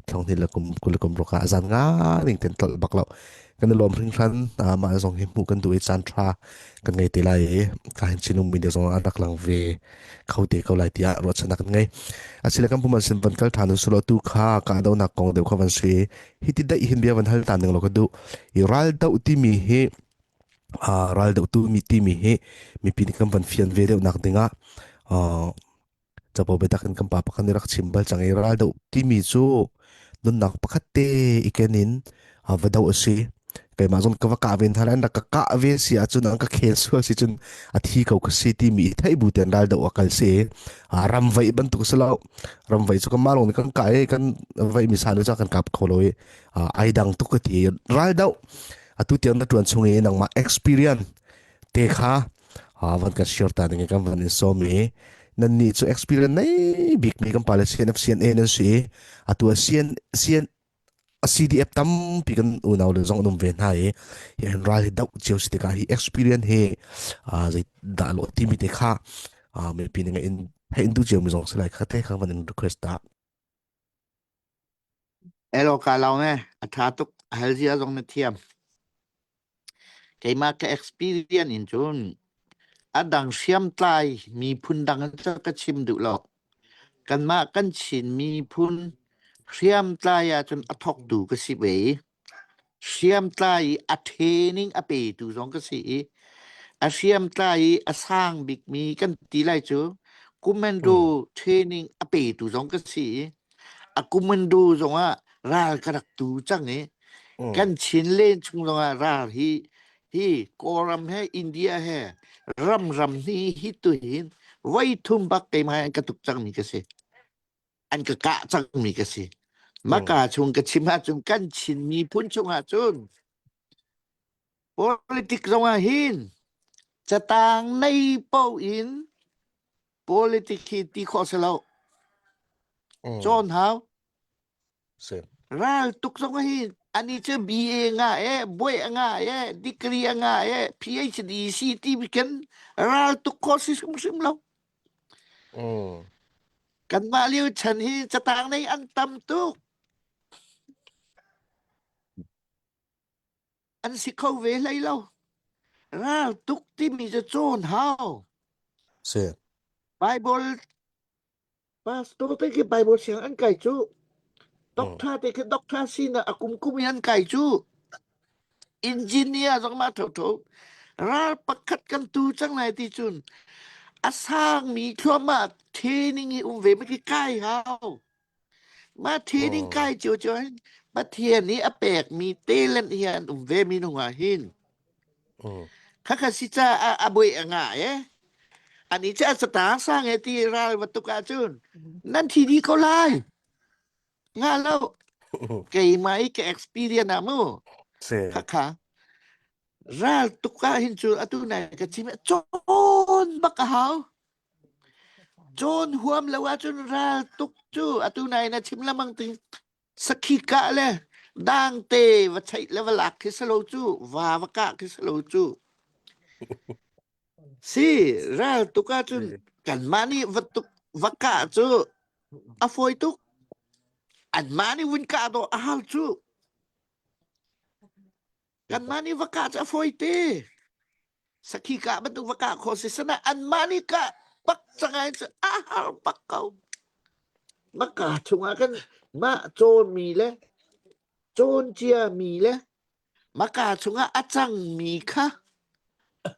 Speaker 3: thong hi le kum kul le kum ruk ah zan nga ning ten tlolh bak lo. Kan i lawm hringhran. Mah zong hi hmuh kan duh i caan ṭha kan ngei te lai i ka hin Chinung media zong an rak lang ve kho te ko lai tiah ruahchannak kan ngei. Asile kan puman sin van kal ṭhan usulaw tu kha kahdohnak kong deuh kha van si. Hi ti daih hin bia van hal ta ning law ka duh. I ral doh timi hi ral doh tu mi timi hi mipi nih kan van fian ve deuh nak dingah capo biatak in kan pa pakhat nih rak chim bal cang i ral doh timi cu nunnak pakhat te i ken in va doh a si. Keimah zong ka va kah ve hna lai an rak ka kah ve si ahcun an ka khel sual si cun a thi ko ka si timi i theih bu tein ral doh a kal si. Ram vaih bantuk si lo. Ram vaih cu kan mah lawng nih kan kah i kan vaih mi sa nu ca kan kap kho lo i ai dang tuk ka ti. Ral doh atu tiang na tuan chung i nangmah experience te kha van kan share ta ding kan van in sawm i nan nih cu experience nei bik mi kan pale CNF CNA nan si i atu CN CN CDF tampi kan unau le zong an um ve hna i hi an ral hi doh cio si tikah hi experience hi zei dah lo timi te kha mipi ning in hei in du cio mi zong si lai kha te kha van in request ta.
Speaker 5: Elo ka laung e a tha tuk a hal zia zong na thiam. Keimah ka experience in cun a dang hriamtlai miphun dang cu ka chim duh lo. Kanmah kan Chin miphun hriamtlai ahcun a thawktu ka si ve i hriamtlai i a training a petu zong ka si i a hriamtlai i a sang bikmi kan ti lai cu commando training a petu zong ka si i a commando zongah ral ka rak tu cang i kan Chinland chung zongah ral hi hi Kawlram he India he ram ram hi hi tu hin voi thum bak keimah an ka tuk cangmi ka si an ka kah cangmi ka si maka chung ka chim ahcun kan Chin miphun chungah cun politik zongah hin catang nei po in politik hi ti khawh si lo cawn hau
Speaker 3: Same.
Speaker 5: Ral tuk zong hi ani cu BA nga e, buai a nga e, degree a nga e, PhD si ti bikin ral tuk kho si hrimhrim lo. Kanmah lio chan hi catang nei an tam tuk. An si kho ve hlei lo. Ral tuk timi cu cawn hau.
Speaker 3: Si.
Speaker 5: Bible Pastor te khi Bible siang an kai cu. Doctor te khi doctor sinak a kum kum in an kai cu. Engineer zong mah thotho. Ral pakhat kan tu cang lai ti cun a sangmi thluahmah training i um ve ma khi kai hau. Ma training kai cio cio hin Pathian nih a pekmi talent hi an um ve mi nung ah hin. Khakha si caah a buai a ngah e. Ani cu a catang sang e ti ral va tuk ahcun nan thi dih ko lai. Nga lo. Keimah i ka experience ah mu.
Speaker 3: Si.
Speaker 5: Khakha. Ral tuk ah hin cu atu nai ka chim cawn bak a hau. Cawn huam lo ahcun ral tuk cu atu nai na chim lamang ti Sakhi kah le dangte va chaih le va lak khi si lo cu, va va kah khi si lo cu. Si, ral tuk ahcun kanmah nih va tuk va kah cu a fawi tuk. Anmah nih vun kah dawh a hal cu. Kanmah nih va kah cu a fawi te. Sakhi kah bantuk va kah khawh si sana anmah nih kah bak cangai cu a har bak ko. Maka chungah kan mah cawnmi le cawn ciami le maka chungah a cangmi kha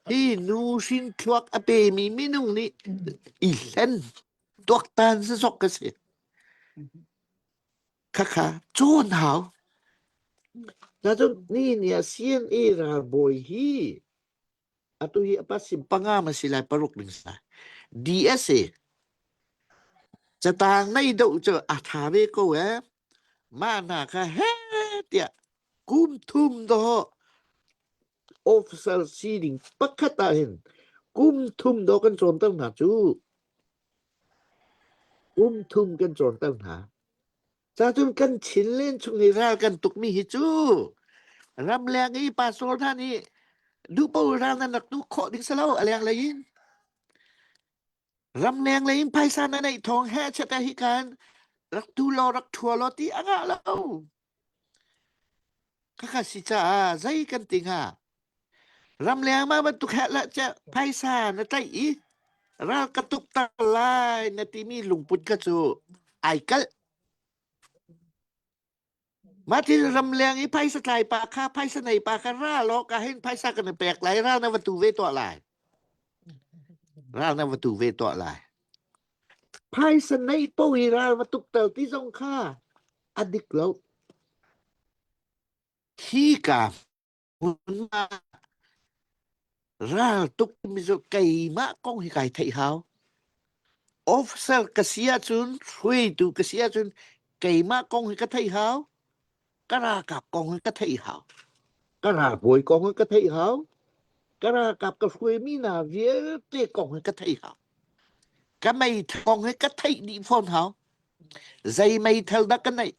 Speaker 5: hi nu hrin thluak a pemi minung nih i hlen tuaktan sasok ka si. Khakha cawn hau. Nacun ni ni ah CNA ralbawi hi atu hi a pasim panga ma si lai paruk ding sa. DSA catang nei doh cu a tha ve ko eh. Mah hna kha he tiah kum thum dawh officer sining pakhat ah hin kum thum dawh kan cawnter hna cu. Kum thum kan cawnter hna. Cacun kan Chinland chung i ral kan tukmi hi cu ramleng i pastor hna nih duhpo ral nan rak tuk khawh ding si lo a lenglei in. Ramleng lei in phaisa na neih thawng he chet hi kan rak tu law rak thua law ti a ngah lo. Khakha si caah zei kan ti hnga? Ramleng mah bantuk heh lah ceh phaisa na tlaih i ral ka tuk ter lai na timi lungput kha cu ai kalh. Mah thil ramleng i phaisa tlai pa kha phaisa nei pa kha ra law ka hin phaisa kan i pek lai ral na va tu ve tuah lai. Ral na va tu ve tuah lai. Phaisa nei po i ral va tuk tel ti zong kha a dik lo. Hi ka hmun ah ral tuk mi cu keimah kong hi kai theih hau. Officer ka si ahcun, hruaitu ka si ahcun keimah kong hi ka theih hau. Ka ralkap kong hi ka theih hau. Ka ralbawi kong hi ka theih hau. Ka ralkap ka hruaimi hna vialte kong hi ka theih hau. Ka meithal kong hi ka theih dih fawn hau. Zei meithal dah ka neih?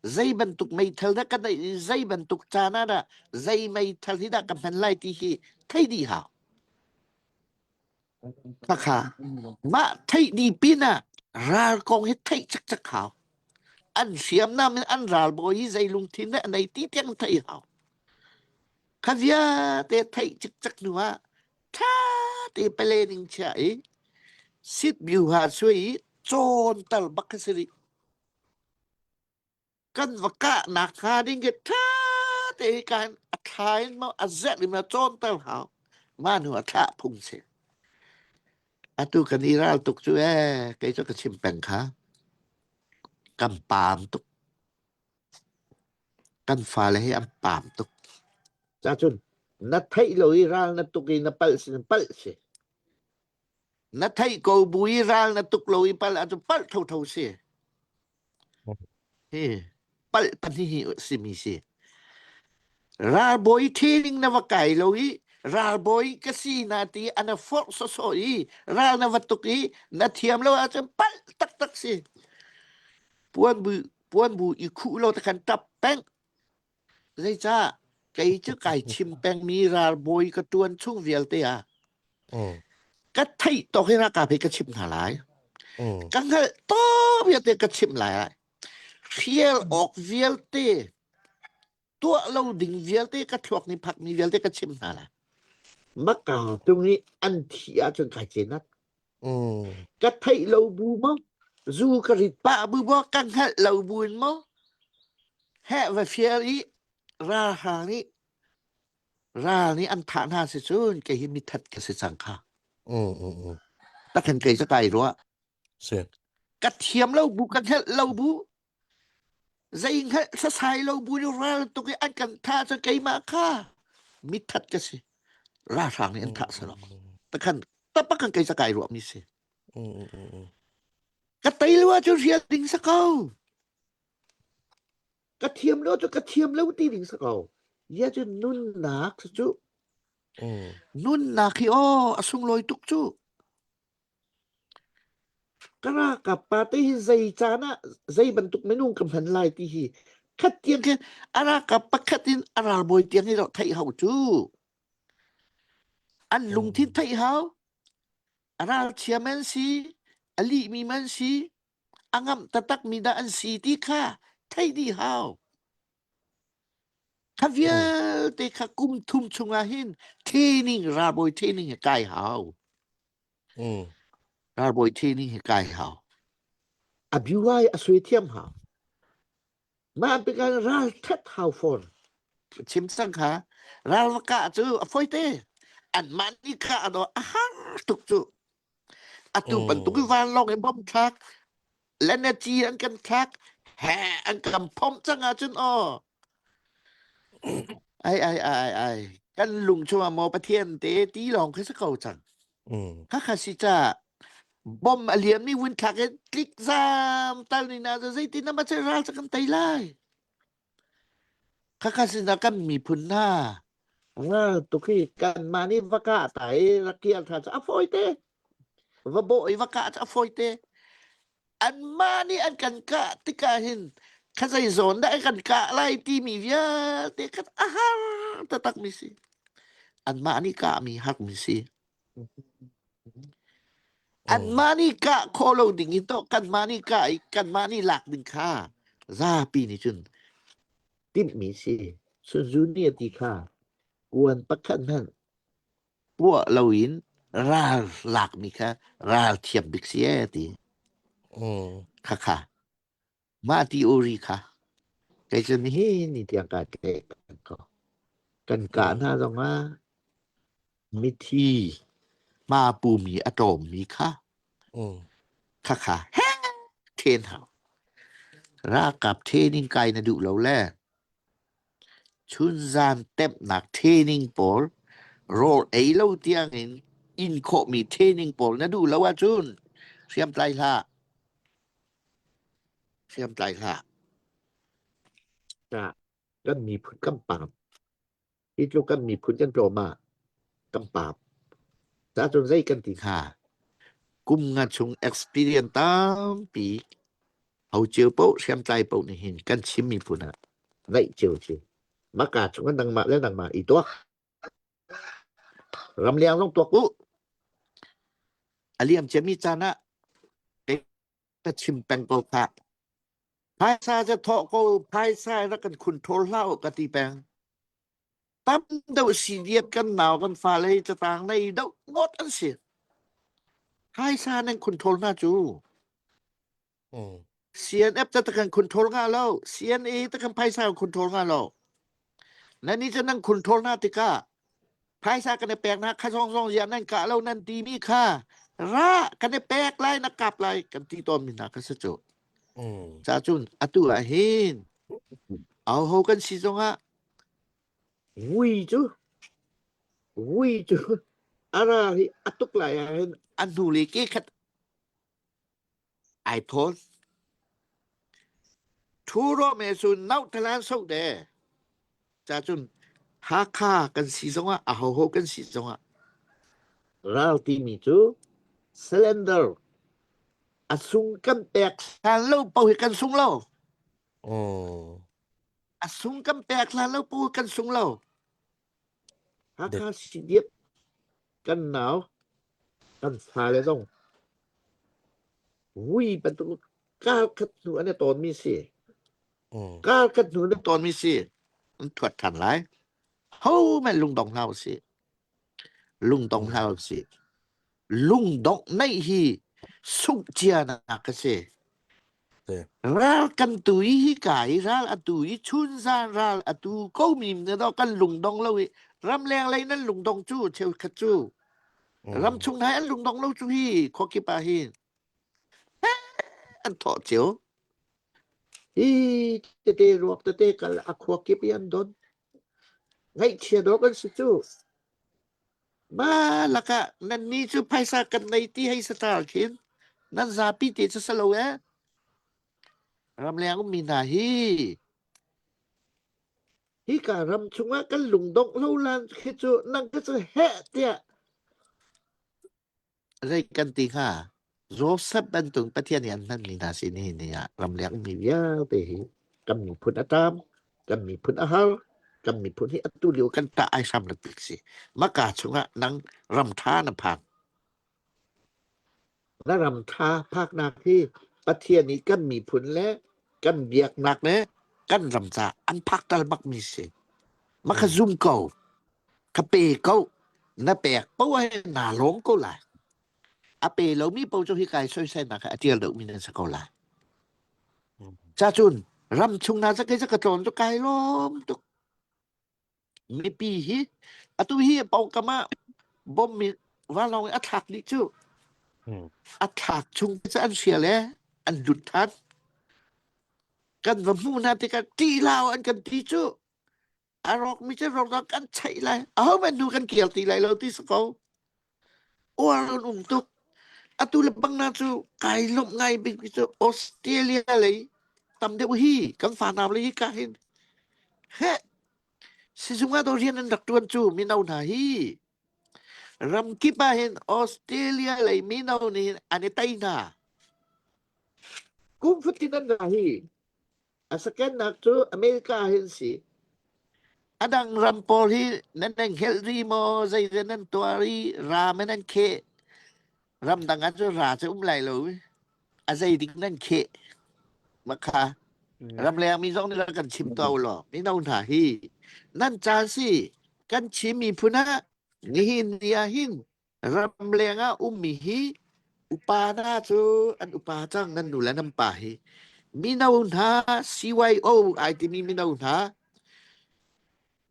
Speaker 5: Zei bantuk meithal dah ka neih i zei bantuk caan ah dah zei meithal hi dah ka hman lai ti hi theih dih hau. Khakha mah theih dih pin ah ral kong hi theih cakcak hau. An hriamnam in an ralbawi hi zei lungthin dah a nei ti tiang theih hau. Kha vialte theih cikcek hnu ah ṭha te planning chia i sit view ha suai i cawn tal bak kha si rih. Kan va kahnak hnga ding khi ṭha te kan a thla in maw a zet in maw cawn tal hau. Mah hnu ah thlah phung si. Atu kan i ral tuk cu ee kei cu ka chim peng kha. Kan paam tuk. Kan fale hi an paam tuk. Cacun na theih lo i ral na tuk i na palh si na palh si. Na theih ko bu i ral na tuk lo i palh ahcun palh thotho si. Hi palh pahnih hi simi si. Ralbawi training na va kai lo i ralbawi ka si na ti ana forh sawsawh i ral na va tuk i na thiam lo ahcun palh taktak si. Puan bu puan bu i khuh lo te khan ṭap peng. Zeicah kei cu kai chim pengmi ralbawi ka ṭuan chung vialte ah ka theih tawk hi ralkap hi ka chimh hna lai. Ka hngalh tawk vialte ka chimh lai. Hrial awk vialte tuah lo ding vialte ka thluak nih phakmi vialte ka chimh hna lai. Maka tung i an thih ahcun kai cenat. Ka theih lo bu maw? Zu ka rit pah bu maw? Ka hngalh lo bu in maw? Heh va fial i ralhrang nih ral nih an thah hna si cun kei hi mithat ka si cang kha. Takhan kei cu kai ruah.
Speaker 3: Si.
Speaker 5: Ka thiam lo bu ka hngalh lo bu zei hngalh sasai lo bu nih ral tuk i an kan thah cu keimah kha mithat ka si. Ralhrang nih an thah salo. Takhan tapak kan kei ca kai ruah mi si. Ka tei lo ahcun rial ding sa ko. Ka thiam lo cu ka thiam lo ti ding sa ko. Ya cu nunnak cu nunnak hi aw a sunglawi tuk cu. Ka ralkap pa te hi zei caan ah zei bantuk minung ka hman lai ti hi khat tiang khin a ralkap pakhat in a ralbawi tiang hi theih hau cu. An lungthin theih hau. A ralchia man si, a lihmi man si, a ngamh taktakmi dah an si ti kha theih dih hau. Kha vialte kha kum thum chungah hin training ralbawi training hi kai hau. Ralbawi training hi kai hau. A biuai a sui thiam hau. Mah tikah ral that hau fawn. Chim cang kha ral va kah cu a fawi te. Anmah nih kha a a har tuk cu. Atu bantuk i vanlawng i bom thlak, lenaci an kan thlak, he an kan phomh cang ahcun aw. Ai ai ai ai kan lung chungah maw Pathian te ti lawng khi si ko cang. Khakha si ca bom a liam mi vun thlak in tlik zam tal ni na zeitin na ma che ral ca kan tei lai. Khakha si na kan miphun hna ral tuk hi kanmah nih va kah ta i rakial tha cu a fawi te. Va bawh i va kah cu a fawi te. Anmah nih an kan kah tikah hin kha zei zawn dah an kan kah lai timi vialte kha a har taktakmi si. Anmah nih kahmi harmi si. Anmah nih kah khawh lo ding in to kanmah nih kah i kanmah nih lak ding kha zapi nih cun timhmi si. Sun Tzu nih a ti kha kuan pakhat hmanh puah loin ral lakmi kha ral thiam bik si ee ti. Khakha mah ti uri kha kei cu nihin ni tiang kaa tlaih ko. Kan kah hna zongah mithi hma pumi a ṭawmmi kha khakha he then hau. Ralkap training kai na duh lo le Chunzan temhnak training pawl rawl ei lo tiangin in khawhmi training pawl na duh lo ahcun hriamtlai hlah. Hriamtlai hlah. Kan miphun kan pam. Hi tluk kan miphun kan tlawm ah kan pam. Cacun zei kan ti hnga? Kum nga chung experience tampi ho cio paoh hriamtlai paoh nih hin kan Chin miphun ah ngeih cio si. Maka chung ah nangmah le nangmah i tuak. Ramleng zong tuak u. A liam ciami caan ah ka chim peng ko khah. Phaisa ca thawh ko, phaisa rak kan khun ṭhawl hlah u ka ti peng. Tam deuh si diat kan nau kan fale hi catang nei deuh ngawt an si. Phaisa nan khun ṭhawl hna cu. CNF ta kan khun ṭhawl nga lo, CNA ta kan phaisa khun ṭhawl nga lo. Nan ni cu nan khun ṭhawl hna tikah phaisa kan i pek hna kha zong zong ziah nan kah lo nan timi kha ra kan i pek lai na kap lai kan ti tawn mi hna kha si cu. Ca cun atu ah hin aho kan si zongah vui cu vui cu ara hi a tuk lai ah hin an hnu le ke khat ai thawn. Thu ro me cu nau talan so de. Ca cun Hakha kan si zongah ahoho kan si zongah ral timi cu cylinder a sung kan pek hlan lo paoh hi kan sung lo. A sung kan pek hlan lo paoh kan sung lo. Hakha CDF kan nau kan fale zong vui bantuk kar khat hnu an i tawnmi si. Kar khat hnu an i tawnmi si. An thuat ṭhan lai. Ho men lungdong hna usih. Lungdong hna usih. Lungdongh neih hi sungh cia nak a si. Ral kan tu i hika i ral a tu i chunzan ral a tu ko mi ne do kan lungdong lo i ramleng lei nan lungdong cu cheukhat cu ramchung hna an lungdong lo cu hi khuakip ah hin an thawh cio hi tete ruak tete kal a khuakip i an don ngaihchia dawk an si cu Ma lakah nannih cu phaisa kan nei ti hei satar khin nan zapi te cu si lo ee. Ramleng ummi hna hi hika ram chungah kan lungdongh lo lan khi cu nang khi cu heh tiah Zei kan ti hnga? Joseph bantuk Pathian nih an hmanmi hna si nihin ni ah ramleng ummi vialte hi kan miphun a ṭam, kan miphun a har, kan miphun hi atu lio kan ṭah ai hram nak bik si. Maka chungah nang ram ṭha na phak. Na ram ṭha phaknak hi Pathian nih kan miphun le kan biaknak le kan ram caah an phak tal bakmi si. Maka zum ko. Ka pe ko. Na pek poah hi naa lawm ko lai. A pe lomi paoh cu hika i soiselnak hi a ṭial deuhmi nan si ko lai. Cacun ram chung hna zakai ka tlawn cu kai lawm tuk. Mipi hi atu hi pawngkam ah bom in vanlawng in a thlak dih cu. A thlak chung cu an hrial e an lut than. Kan va hmuh hna tikah ṭih hlah an kan ti cu. A rawkmi cu rawk kan cheih lai. Ahohmanh hnu kan kir ti lai lo ti si ko. Uar an um tuk. Atu le bang na cu kai lawmh ngai bik mi cu Australia lei tam deuh hi kan fanau lei hi ka hin he sizung ah rian an rak tuan cu mino hna hi ramkip ah hin Australia lei mino nih an i tei hna. Kum fatin an ra hi A second-nak cu America hin si. A dang ram pawl hi nan nan hngelh ri maw zeidah nan tuar i ra ma nan kheh ramdang ah cun ra cu um lai lo a zei ding nan kheh makha. Ramleng mi zong nih rak kan chim to law mino hna hi nan caan si kan Chin miphun ah nihin ni ah hin ramleng ah ummi hi upa hna cu an upa cang nan nu le nan pa hi mino hna CYO ai timi mino hna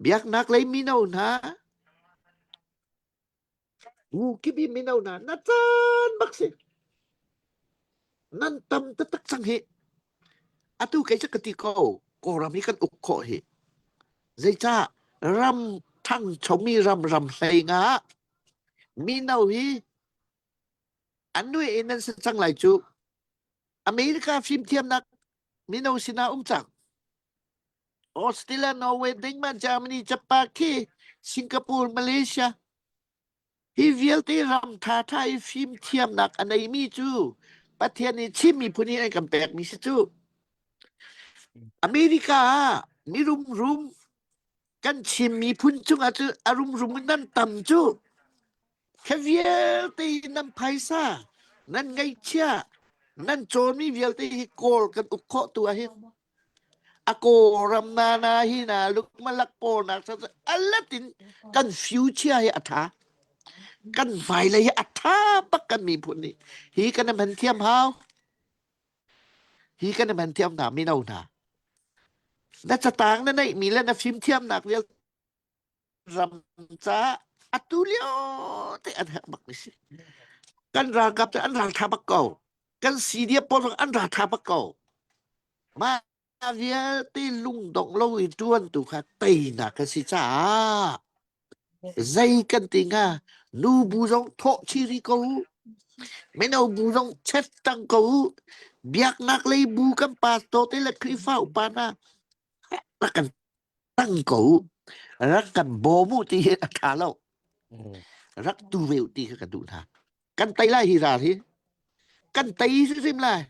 Speaker 5: biaknak lei mino hna Bu kip i mino hna na caan bak si. Nan tam taktak cang hi. Atu kei cu ka ti ko, Kawlram hi kan uk khawh hi. Zeicah ram ṭhangchomi ram ram hlei nga mino hi an nui in nan si cang lai cu. America fimthiamnak mino sinah um cang. Australia, Norway, Denmark, Germany, Japan khi Singapore, Malaysia hi vialte ram ṭhaṭha i fimthiamnak a neimi cu Pathian nih Chin miphun hi an kan pekmi si cu. America ah mirum rum kan Chin miphun cungah cu a rumrum in nan tam cu. Kha vialte hi nan phaisa, nan ngeihchiah, nan cawnmi vialte hi Kawl kan uk khawh tu ah hin a Kawlram nana hi na lukmalak pawl nak alat in kan future hi a tha. Kan hmailei hi a tha bak kan miphun nih. Hi kan i hman thiam hau. Hi kan i hman thiam hna mino hna. Na catang na neihmi le na fimthiamnak vialte ram caah atu lio te an herh bak mi si. Kan ralkap cu an raltha bak ko. Kan CDF pawl zong an raltha bak ko. Mah vialte lungdong lo in tuan tu kha teinak a si caah zei kan ti hnga nu bu zong thawh chiri ko u mino bu zong chet tang ko u biaknak lei bu kan pastor te le Khrihfa upa hna rak kan tang ko u rak kan bawm u ti hi a ṭha lo rak tu ve u ti kha ka duh hna kan tei lai hi ral hi kan tei hrimhrim lai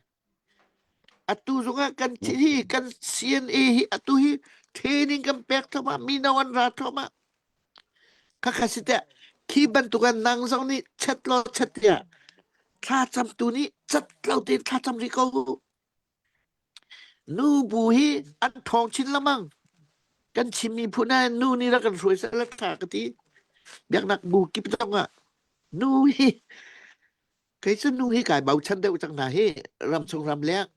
Speaker 5: atu zongah kan hi kan CNA hi atu hi training kan pek thluahmah mino an ra thluahmah khakha si teh khi bantuk an nang zong nih chat law chat tiah thla camtu nih cat lo tein thla cam rih ko Nu bu hi an ṭhawng chin lengmang. Kan Chin miphun ah nu nih rak kan hruai seh la ṭha ka ti. Biaknak bu kip zong ah nu hi kei cu nu hi kai bochan deuh cang hna hi ramchung ramleng.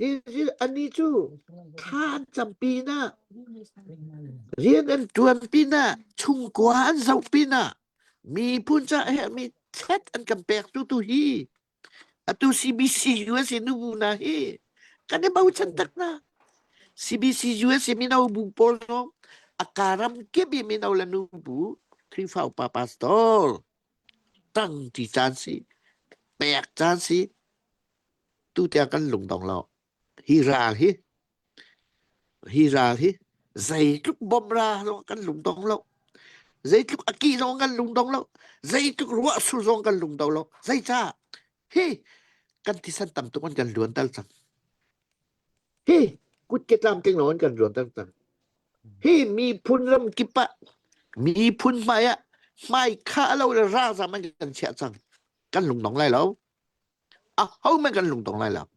Speaker 5: Hi hi ani cu thla an cam pinah rian an ṭuan pinah chungkua an zoh pinah miphun caah herhmi thlet an kan pek tu tu hi Atu CBC USA nubu hna hi kan i bochan tak hna. CBC USA mino bu pawl zong a karam kip i mino le nubu Khrihfa upa pastor tang ti caan si pek caan si tu tiang kan lungdong lo. Hi ral hi hi ral hi zeitluk bom ra zong kan lungdong lo. Zeitluk a kih zong kan lungdong lo. Zeitluk ruah sur zong kan lungdong lo. Zeicah? Hi kan thisen tam tuk an kan luan tal cang. Hi kutke tlamtling lo an kan luan tal cang. Hi miphun ram kip ah miphun hmai ah hmai kha lo le ralzam an kan chiah cang. Kan lungdong lai lo. Ahohmanh kan lungdong lai lo.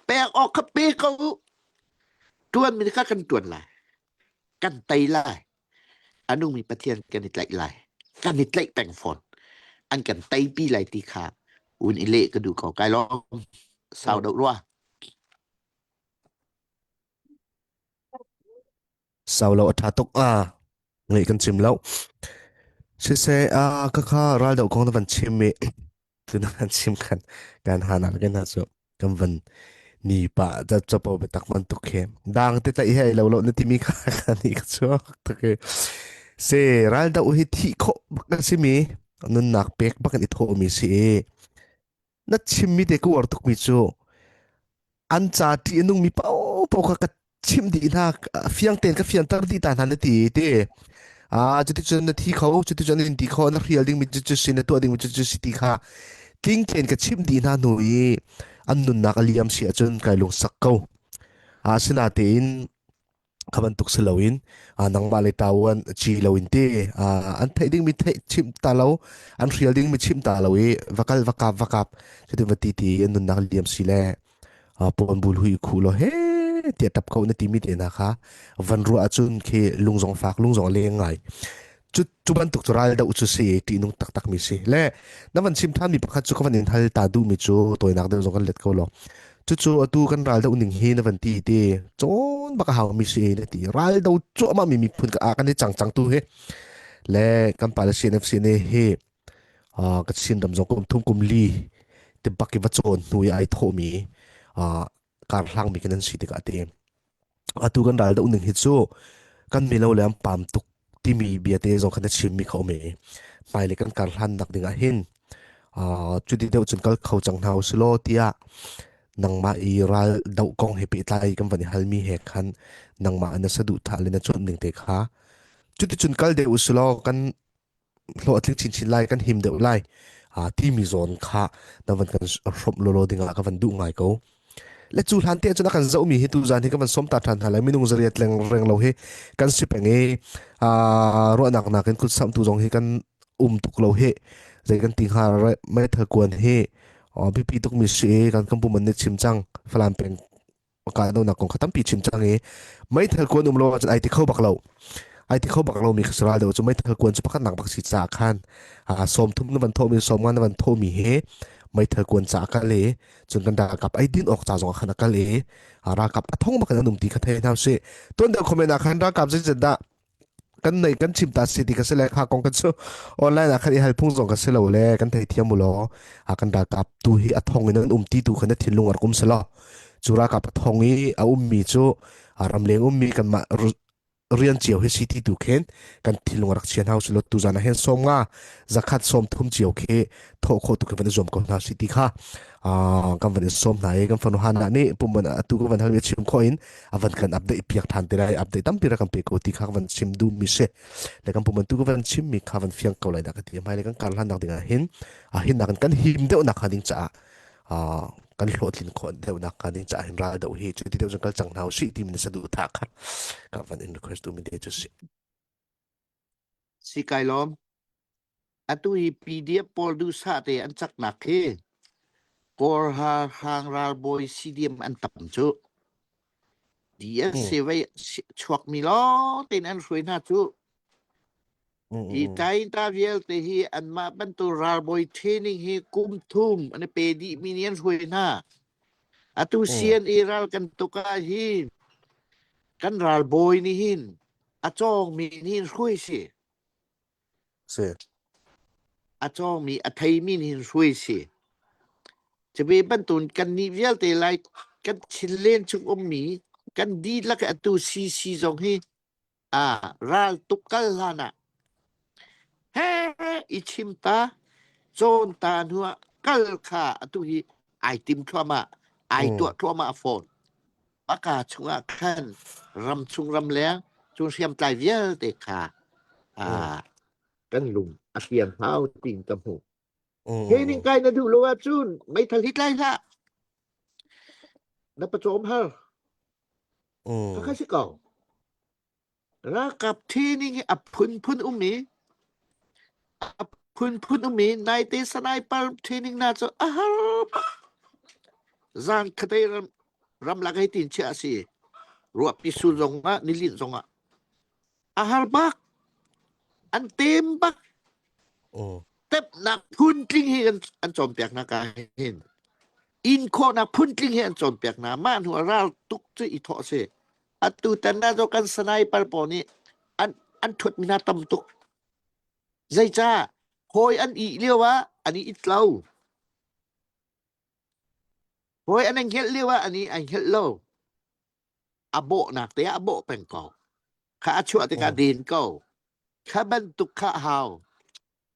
Speaker 5: Pek awk kha pe ko u. Ṭuanmi kha kan ṭuan lai. Kan tei lai. A nungmi Pathian kan i tlaih lai. Kan i tlaih peng fawn. An kan teipi lai ti kha un i leh ka duh ko. Kai lawm. Sau deuh rua.
Speaker 3: Sau lo a ṭha tuk a ngeih kan chim lo. Siseh a ka kha ral doh kong na van chim i tuna kan chim khan kan hana kan ha cu kan van ni pa da chapo be tak man tuk he dang te tlaih he lo lo na timi kha ka ni ka chuak tak he se ral do hi thi kho bak na simi nunnak pek bak in i tho mi si i na chimmi te ka uar tukmi cu an ca ṭih a nungmi paohpaoh kha ka chimh dih hna fiang tein ka fianter dih ta hna na ti ti ah cuticun na thi kho cuticun in ti kho na hrial dingmi cu cu si na tuah dingmi cu cu si ti kha tling tein ka chimh dih hna hnu i an nunnak a liam si ahcun kai lungsak ko asinatein kha bantuk si loin nangmah le tauan ci loin ti an theih dingmi theih chimh ta lo an hrial dingmi chimh ta lo i va kal va kap va kap cutin va ti ti an nunnak liam si le puan bul hui khu lo he. tiah tap ko na timi te hna kha van ruah ahcun khi lung zong fak lung zong a leng ngai. Cu cu bantuk cu ral doh cu si ṭihnung taktak mi si. Le na van chim ṭhan mi pakhat cu ka van in hal ta duh mi cu tawinak deuh zong kan let ko law. Cucu atu kan ral doh ning hi na van ti ti cawn bak a hau mi si na ti. Ral do cuahmah mi miphun ka ah kan i cang cang tu hi. Le kan pale CNFC ne hi ka Chin ram zong kum thum kum li ti bak i va cawn hnu i ai thawh mi kar hlang mi kan an si tikah ti. Atu kan ral doh ning hi cu kan mino le an pam tuk timi bia te zong khan na chimmi kha um i hmailei kan kar hlan nak ding ah hin cuti deuh cun kal kho cang hna usilaw tiah nangmah i ral doh kong he pehtlai kan van i halmi he khan nangmah na saduhthah le na cuanh ning te kha cuticun kal deuh usilaw kan hlawh a tling chinchin lai kan him deuh lai timi zawn kha na van kan hrawmh lawlaw dingah ka van duh ngai ko le cu hlan te cun a kan zohmi hi tuzan hi ka van som ta ṭhan hna lai minung zariat leng reng lo hi kan si peng i ruahnak nakin kut samtu zong hi kan um tuk lo hi zei kan ti hnga meithal kuan hi biapi tuk mi si kan kan pum an nih chim cang Falam peng kahdohnak kong kha tampi chim cang i meithal kuan um lo ahcun ai ti kho bak lo ai ti kho bak lo mi ral deuh cu meithal kuan cu pakhat nak bak si caah khan 30 na van thawhmi 50 na van thawhmi he meithal kuan ca kal i cun kan ralkap ai din awk ca zong khan a kal i ralkap a thong bak in an um ti kha thei hna usih tuan deuh comment ah khan ralkap zeizat dah kan nei kan chim ta si ti ka si le kha kong kan cu online ah khan i hal phung zong ka si lo le kan thei thiam mu law a kan ralkap tu hi a thong in an um ti tu khan na thinlung a rak um selaw cu ralkap a thong i a ummi cu ramleng ummi kanmah rian cio hi si ti tu khin kan thinlung a rak chia hna usilo tu zan ah hin 50 zakhat 30 cio khi thawh khawh tu khi van i zuam ko hna si ti kha kan van i sawm hna i kan fanu Hannah nih pumban atu ka van hal mi chim khawh in a van kan update piak than te lai update tampi ra kan pe ko ti kha van chim duh mi si le kan puman tu ka van chim mi kha van fiang ko lai dah ka ti mai le kan kar hlan nak ding ah hin a hin nak kan him deuh nak ding caah kan hlawhtlin khawh deuh nak ka ding caah hin ral deuh hi cu ti deuh cun kal cang hna usih ti mi na saduh tha kha ka van in request tu mi te cu si
Speaker 5: Si kai lawm. Atu hi PDF pawl duhsah te an caknak khi Kawl hang ralbawi CDM an tam cu. DSC vei chuakmi lawng tein an hruai hna cu. Hi tainta vialte hi anmah bantuk ralbawi training hi kum thum an i pe dihmi nih an hruai hna. Atu CNA ral kan tuk ah hin kan ralbawi nih hin a cawngmi nih hin hruai si.
Speaker 3: Si.
Speaker 5: A cawngmi a theimi nih hin hruai si. Cuve bantukin kannih vialte lai kan thinlen chung ummi kan dihlak atu CC zong hi ah ral tuk kal hlan ah he i chim ta cawn ta hnu ah kal kha atu hi ai tim thluahmah ai tuah thluahmah fawn aka chungah khan ram chung ram leng cun hriamtlai vialte kha kan lung a hliam hau tiin ka hmuh Training kai na duh lo ahcun meithal hi tlai hlah na pawcawm har Khakha si ko. Ralkap training hi a phunphun um i a phunphun um i naite sniper training na cu a har bak. Zan khatei ram ramlak hei tin chiah a si. Ruahpi sul zong ah nilin zong ah a har bak. An tem bak. Tepnak phuntling hi an, an cawnpiak hna ka hin. Inn khawhnak phuntling hi an cawnpiak hna. Mah hnu ah ral tuk cu i thawh a si. Atu tan ah kan sniper pawl nih an an ṭhuat mi hna tam tuk. Zeicah hawi an ih lio ah an i it lo. Hawi an i hngelh lio ah an i an hngelh lo. A bawhnak te ah a bawh peng ko. Kha a chuah tikah den ko. Kha bantuk kha a hau.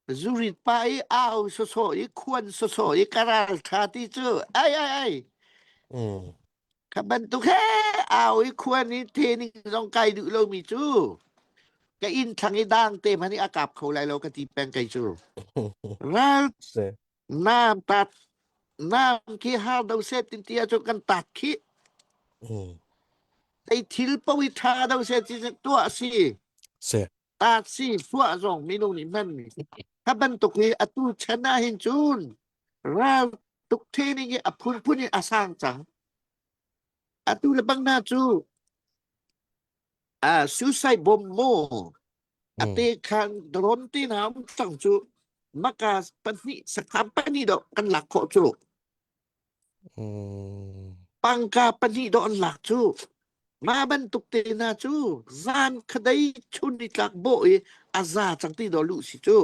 Speaker 5: Zurit pa i au sawsawh i khuan sawsawh i ka ral ṭha ti cu ai ai ai. Kha bantuk he au i khuan i training zong kai duh lomi cu ka inn thlang i dang te hmanh i a kap kho lai lo ka ti peng kei cu. Ral nam tat nam khi har do se tin ti ahcun kan tat khi. Tei thil paoh i ṭha do se ti tuah si.
Speaker 3: Si.
Speaker 5: Ta si suah zong minung nih hmanmi. Kha bantuk hi atu chan ah hin cun ral tuk training hi a phunphun in a sang cang. Atu le bang hna cu ah suicide bomb mu ate khan drone ti hna um cang cu maka pahnih sakham pahnih do kan lak khawh cu pangka pahnih do an lak cu mah bantuk te hna cu zan khadei chun ni tlak bawh i a za cang ti do lu si cu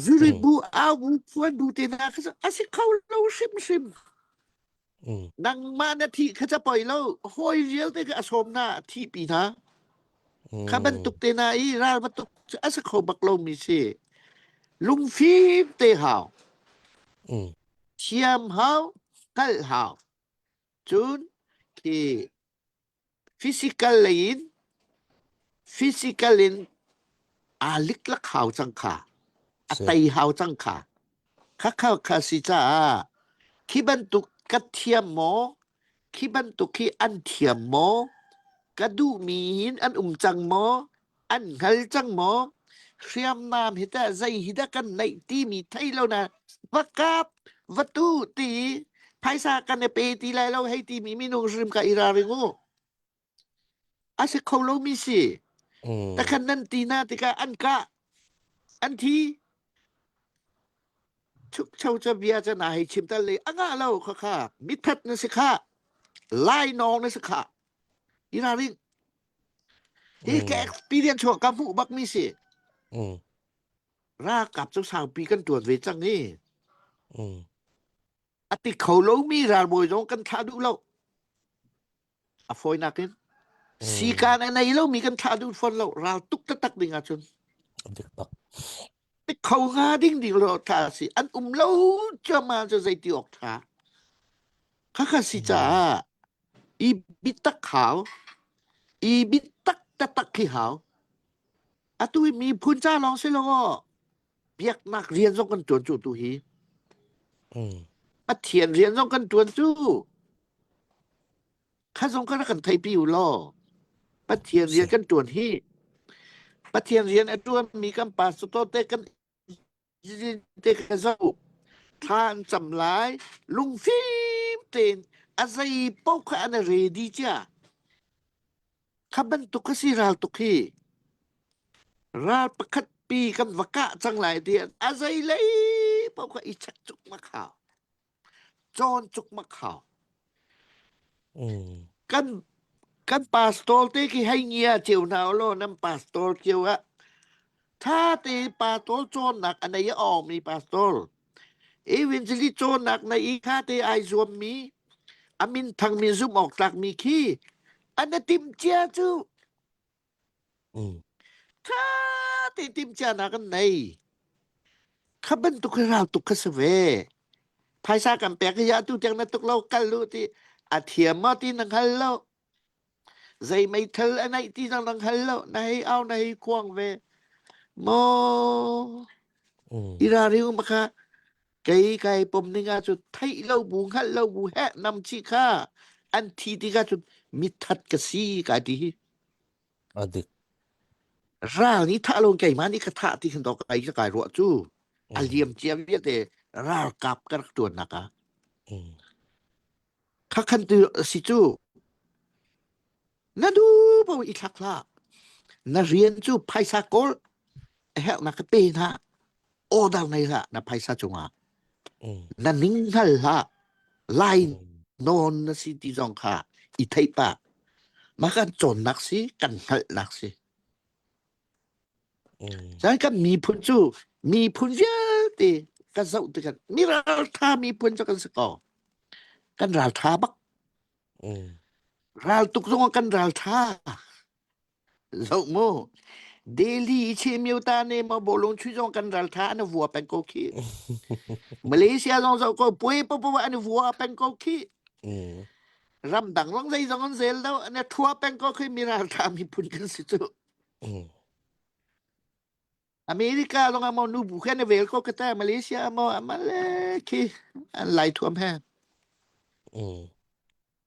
Speaker 5: zuri bu au bu phuan bu te hna kha a si kho lo hrimhrim Nangmah na thih kha ca poi lo hawi vialte kha a sawm hna a thihpi hna. Kha bantuk te hna i ral bantuk cu a si kho bak lomi si. Lungfim te hau. Thiam hau, hngalh hau. Cun khi physical lei in physical in aa liklak hau cang kha a tei hau cang kha kha kha kha si caah khi bantuk ka thiam maw khi bantuk khi an thiam maw ka duhmi hin an um cang maw an hngal cang maw hriamnam hi teh zei hi dah kan neih timi thei lo na va kap va tu ti phaisa kan i pe ti lai lo hei timi minung hrim ka i ralring u a si kho lomi si takhan nan ti na tikah an kah an thi chukcho cha bia cha na hei chim tal le anga lo kha kha mithat na si kha lai nong na si kha i ralring Hi ka experience chuak ka hmuh bak mi si. Ralkap cu saupi kan tuan ve cang i. A ti kho lomi ralbawi zong kan thlah duh lo. A fawinak in. Sikan a nei lomi kan thlah duh fawn lo. Ral tuk taktak ding ahcun.
Speaker 3: Dik bak.
Speaker 5: Ti kho nga ding ding lo tha si. An um lo cuama cu zeiti awk tha. Khakha si caah I bitak hau. I bitak taktak khi hau. Atu i miphun ca lawng si lo aw. Biaknak rian zong kan ṭuan cu tu hi. Pathian rian zong kan ṭuan cu. Kha zong kan rak kan theipi u law. Pathian rian kan ṭuan hi. Pathian rian a ṭuanmi kan pastor te kan te ka zoh thla an cam lai lungfim tein a zei paoh kha an ready cia kha bantuk kha si ral tuk hi ral pakhat pi kan va kah cang lai ti a zei lei paoh kha i check cuk mak hau cawn cuk mak hau kan kan pastor te khi hei ngia cio hna law nan pastor cio ah tha te pastor cawnnak a nei a awngmi pastor evangelist cawnnak na i kha te ai zuammi a min thangmi zumh awk tlakmi khi an a tim cia cu Ṭha tein timhcianak an nei. Kha bantuk hi ral tuk kha si ve. Phaisa kan pek hi atu tiang na tuk lo kal lu ti a thiam maw ti na hngal lo. Zei meithal a neih ti zong na hngal lo. Na hei au na hei khuang ve. Maw i ralring um kha kei kai pom ning ah cu theih lo bu hngalh lo bu heh nam chi kha an thi tikah cun mithat ka si kai ti hi.
Speaker 3: A dik.
Speaker 5: Ral nih thah lo keimah nih ka thah ti khan dawk ai ka kai ruah cu a liam cia vialte ralkap ka rak ṭuannak ah kha khan tu si cu na du bo i thlak hlah na rian cu phaisa kawl a herhnak ka pe hna order nei hlah na phaisa cungah na ning hngal hlah lai nawn na si ti zong kha i theih pah mah kan cawnnak si kan hngalhnak si Cun kan miphun cu miphun vialte ka zoh tikah mi ralṭha miphun cu kan si ko kan ralṭha bak ral tuk zong ah kan ralṭha Zoh mu. Delhi i Chimyo ta ne maw bawlung chuih zong kan raltha an i vua peng ko khi. Malaysia zong zoh ko puai popo an i vua peng ko khi. Ramdang zong zei zong an zel lo an i thua peng ko khi mi raltha miphun kan si cu. America zong ah maw nubu khi an i vel ko ka ta Malaysia maw amale khi an lai thuam he.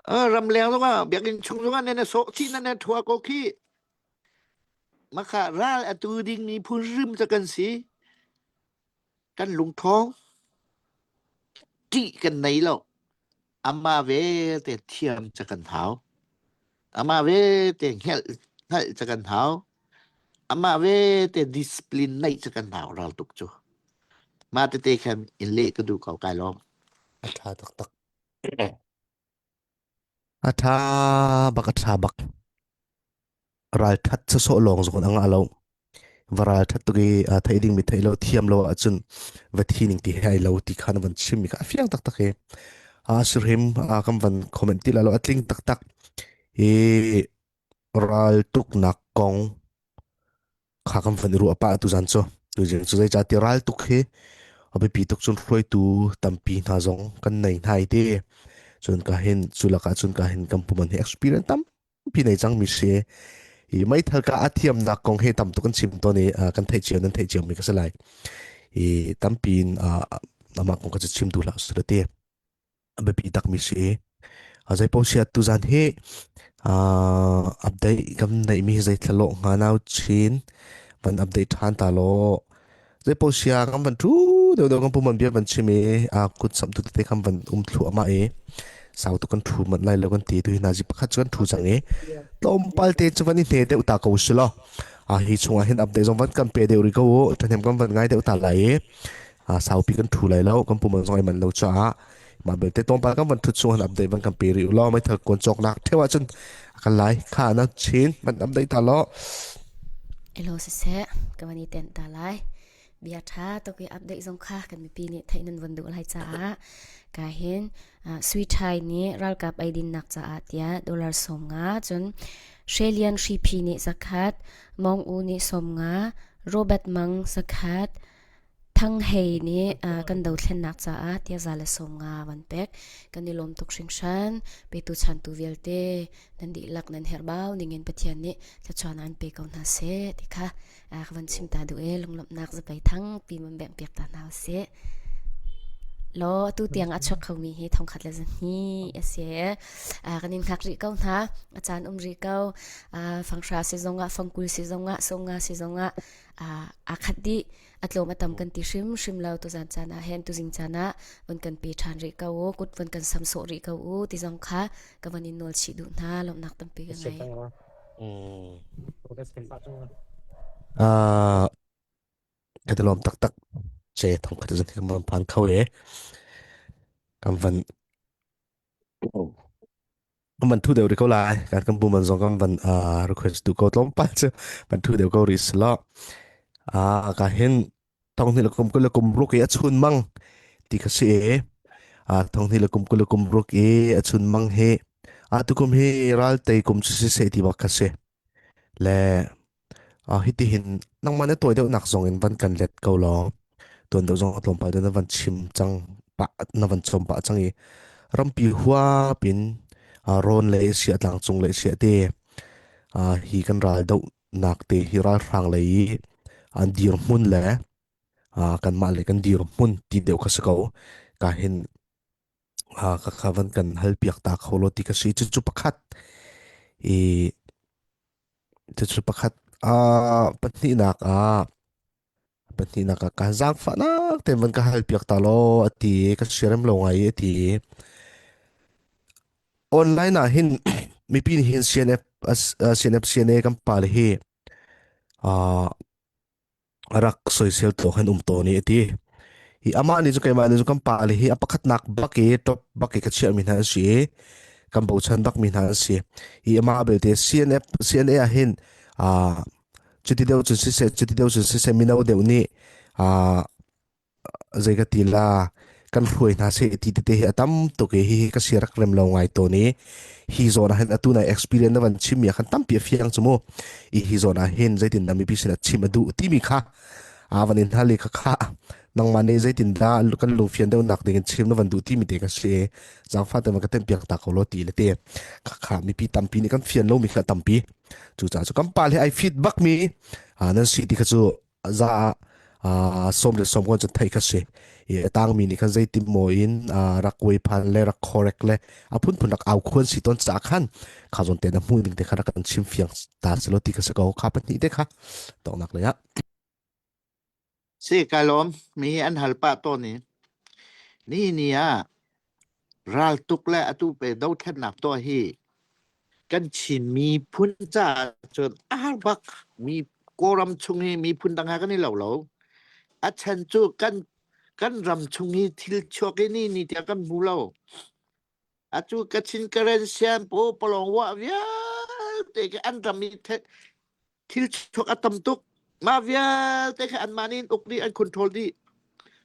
Speaker 5: Ramleng zongah biakinn chung zongah nan sawh chih nan thua ko khi makha ral atu ding mi phun rim ca kan si kan lungthawng ṭih kan nei lo. Amah vialte thiam ca kan hau. Amah vialte hngalh hngalh ca kan hau. Amah vialte discipline neih ca kan hau raltuk cu. Mah tete khan in leh ka duh ko kai lawm.
Speaker 3: A ṭha taktak. A ṭha bak a ṭha bak. Ralṭhat sawsawh lawng zong an ngah lo. Va ralṭhat tuk i theih dingmi theih lo thiam lo ahcun va thi ning ti he ai lo ti kha na van chimmi kha a fiang taktak i a sirhim kan van comment ti la lo a tling taktak. I raltuknak kong kha kan van i ruah pah tuzan cu tuzing cu zeicah ti ral tuk hi a biapi tuk cun hruaitu tampi hna zong kan nei hna i ti cun ka hin cu lakah cun ka hin kan puman hi experience tampi nei cang mi si i meithal ka a thiamnak kong hi tam tuk kan chim tawn i kan theih cio nan theih cio mi ka si lai i tampi in amah kong ka cu chim duh hlah usih ti a biapi takmi si. A zeipaoh si ah tuzan hi uh, update kan neihmi hi zeithla lawh hnga nau chin van update ṭhan ta law zeipaoh si ah kan van ṭhu deuh deuh kan puman bia van chim i a kut samh tu tete kan van um thluahmah i sau tu kan ṭhu manh lai lo kan ti tu hi nazi pakhat cu kan ṭhu cang i tlawmpal te cu van i hne deuh ta ko si law a hi chungah hin update zong van kan pe deuh rih ko u ṭhahnem kan van ngai deuh ta lai i saupi kan ṭhu lai lo kan puman zong ai man lo caah mah belte tlawmpal kan van thut chung han update van kan pe rih law meithal kuan cawknak theu ahcun kan lai kha na chin van update ta law
Speaker 4: Elo siseh ka van i tenh ta lai bia tha tuk i update zong kha kan mipi nih theih nan van duh lai caah ka hin sui thai nih ralkap eidin nak caah tiah dollar som nga cun Shrelian Hripi nih zakhat Mong U nih som nga Robert Mang zakhat Thang Hei nih kan dothlennak caah tiaza le 50 van pek. Kan i lawm tuk hringhran. Petu chantu vialte nan dihlak nan herhbau ningin Pathian nih thluachuah an pe ko hna seh ti kha ka van chim ta duh e lunglawmhnak zapei thang pi man bengh piak ta hna usih. Law atu tiang a chuak khomi hi thongkhat le zahnih a si. Kan in hngak rih ko hna. A caan um rih ko. Fanghra si zongah, fangkul si zongah, songa si zongah aa khat dih a tlawm a tam kan ti hrimhrim lo tuzan caan ah hen tuzing caan ah von kan pe ṭhan rih ko u kut von kan sam sawh rih ko u ti zong kha ka von in nawl chih duh hna lawmhnak tampi ka ngei.
Speaker 3: Uh, ka ti lawm taktak che thong khat zan kan van phan kho e kan van Kan van thu deuh rih ko lai. Kan kan bu man zong kan van uh, request duh ko tlawmpal cu van thu deuh ko rih selaw. Ah ka hin thong hnih le kum kul le kum ruk i a chun mang ti kha si e. Ah thong hnih le kum kul le kum ruk i a chun mang hi ah tukum hi ral tei kum cu si se ti bak kha si. Le ah hitihin nangmah na tawi deuhnak zong in van kan let ko law tuan deuh zong tlawmpal deuh na van chim cang pah na van chom pah cang i rampi huap in rawn le sia tlangcung le sia te hi kan ral dohnak te hi ralhrang lei i an dirhmun le kanmah le kan dirhmun ti deuh kha si ko ka hin ka kha van kan hal piak ta kho lo ti ka si cu cu pakhat i cucu pakhat pahnihnak ah pahnihnak ah ka zaangfahnak tein van ka hal piak ta law a ti i ka siarem lo ngai i a ti i online ah hin mipi nih hin CNF CNF CNA kan pale hi rak soisel to han um tawn i a ti. Hi amah nih cu keimah nih cu kan pale hi a pakhatnak bak i top bak i ka chiahmi hna an si i kan bochan bakmi hna an si. Hi amah belte CNF CNA ah hin aa cuti deuh cun siseh cuti deuh cun siseh mino deuh nih aa zei ka ti la kan hruai hna seh ti tete hi a tam tuk i hihi ka sia rak rem lo ngai tawn i hi zawn ah hin atu nai experience na van chimmi ah khan tampi a fiang cu mu i hi zawn ah hin zeitin dah mipi sin ah chim a duh timi kha a van in hal i kha kha nangmah nih zeitin dah kan lungfian deuh nak ding in chim na van duh timi te ka si zaangfah te van ka tem piak ta ko lo ti le te kha kha mipi tampi nih kan fian lomi kha tampi cucaah cu kan pa le ai fit bak mi nan si ti kha cu za sawm le sawm kon cu theih kha si i a tangmi nih khan zeitin maw in rak kuai phan le rak correct le a phunphun rak au khuan si ton ca khan kha zawn te na hmuh ning te kha rak kan chim fiang ta selo ti kha si ko kha pahnih te kha tawknak lei ah
Speaker 5: Si kai lawm mi an hal pah tawn i ni ni ah. Raltuk le atu pe dothlennak tuah hi kan Chin miphun caah cun a har bak mi Kawlram chung hi miphun dang he kan i lo lo. A chan cu kan kan ram chung hi thil chuak i ni ni tiang kan hmu lo. Atu Kachin Karen Sian paw palong wah vialte khi an ram i thil chuak a tam tuk. Mah vialte khi anmah nih an uk dih, an control dih.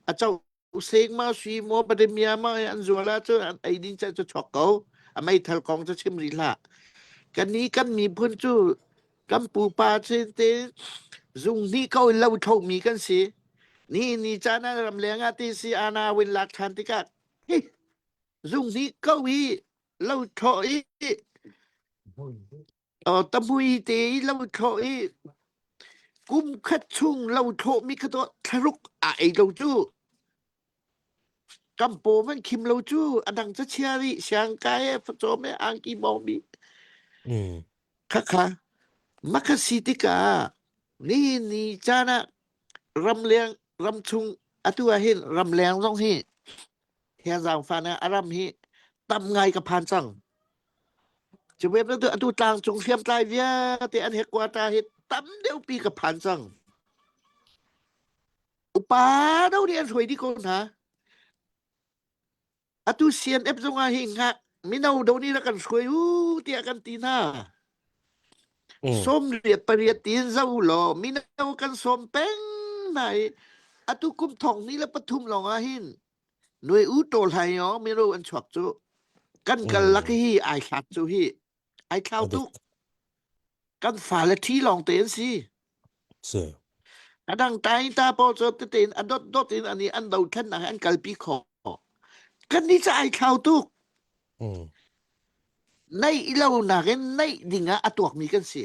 Speaker 5: A co Useng ma sui maw pademia ma an zual ahcun an ei ding cu chuak ko. A meithal kong cu chim rih hlah. Kan ni kan miphun cu kan pupa chin te zung hnih ko in lo thlomi kan si. Ni ni caan ah ramleng ah ti si ana win lak than tikah hi zung hnih ko i lo thlo i Tamui te i lo thlawh i kum khat chung lo thlawhmi kha to thlaruk a ei lo cu. Kam paw man khim lo cu a dang ca chia rih siang kai e facawm e angki bawng bi.
Speaker 3: Mm.
Speaker 5: Khakha makha si tikah ni ni caan ah ramleng ramchung atu ah hin ramleng zong hi Thianzang fan ah a ram hi tam ngai ka phan cang. Cuve bantuk atu tlangcung hriamtlai vialte an headquarter hi tam deuhpi ka phan cang. Upa do nih an hruai dih ko hna. Atu CNF zong ah hi ngak mino do nih rak kan hruai u tiah kan ti hna.
Speaker 3: Mm.
Speaker 5: Sawm riat pariat tiin zo law mino kan sawm peng hna i atu kum thong ni le pathum lawng ah hin Nuai u tawl hai yo miro an chuak cu kan kal lak
Speaker 3: Mm.
Speaker 5: hi ai hlat cu hi ai thlau
Speaker 3: A dik.
Speaker 5: tuk kan fale thi lawng te an si
Speaker 3: Si.
Speaker 5: a dang tai ta pawl cu tete in a dot dot in ani an do thlen nak an kalpi kho kan ni ca ai thlau tuk
Speaker 3: Mm.
Speaker 5: nei lo nakin neih ding ah a tuak mi kan si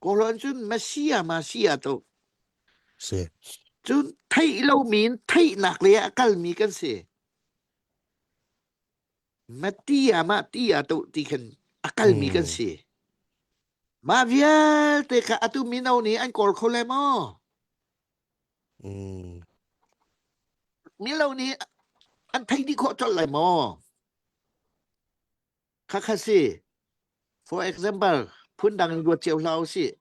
Speaker 5: kawlon cun masia masia to
Speaker 3: Si.
Speaker 5: Cun theih lomi in theihnak lei ah a kalmi kan si. Ma ti ah mah ti ah to ti khan a kalmi kan
Speaker 3: Mm.
Speaker 5: si. Mah vialte kha atu mino nih an kawl kho le maw?
Speaker 3: Mm.
Speaker 5: Mino nih an thei dih khawh colh lai maw? Khakha si. For example, phundang in ruat cio hlah usih.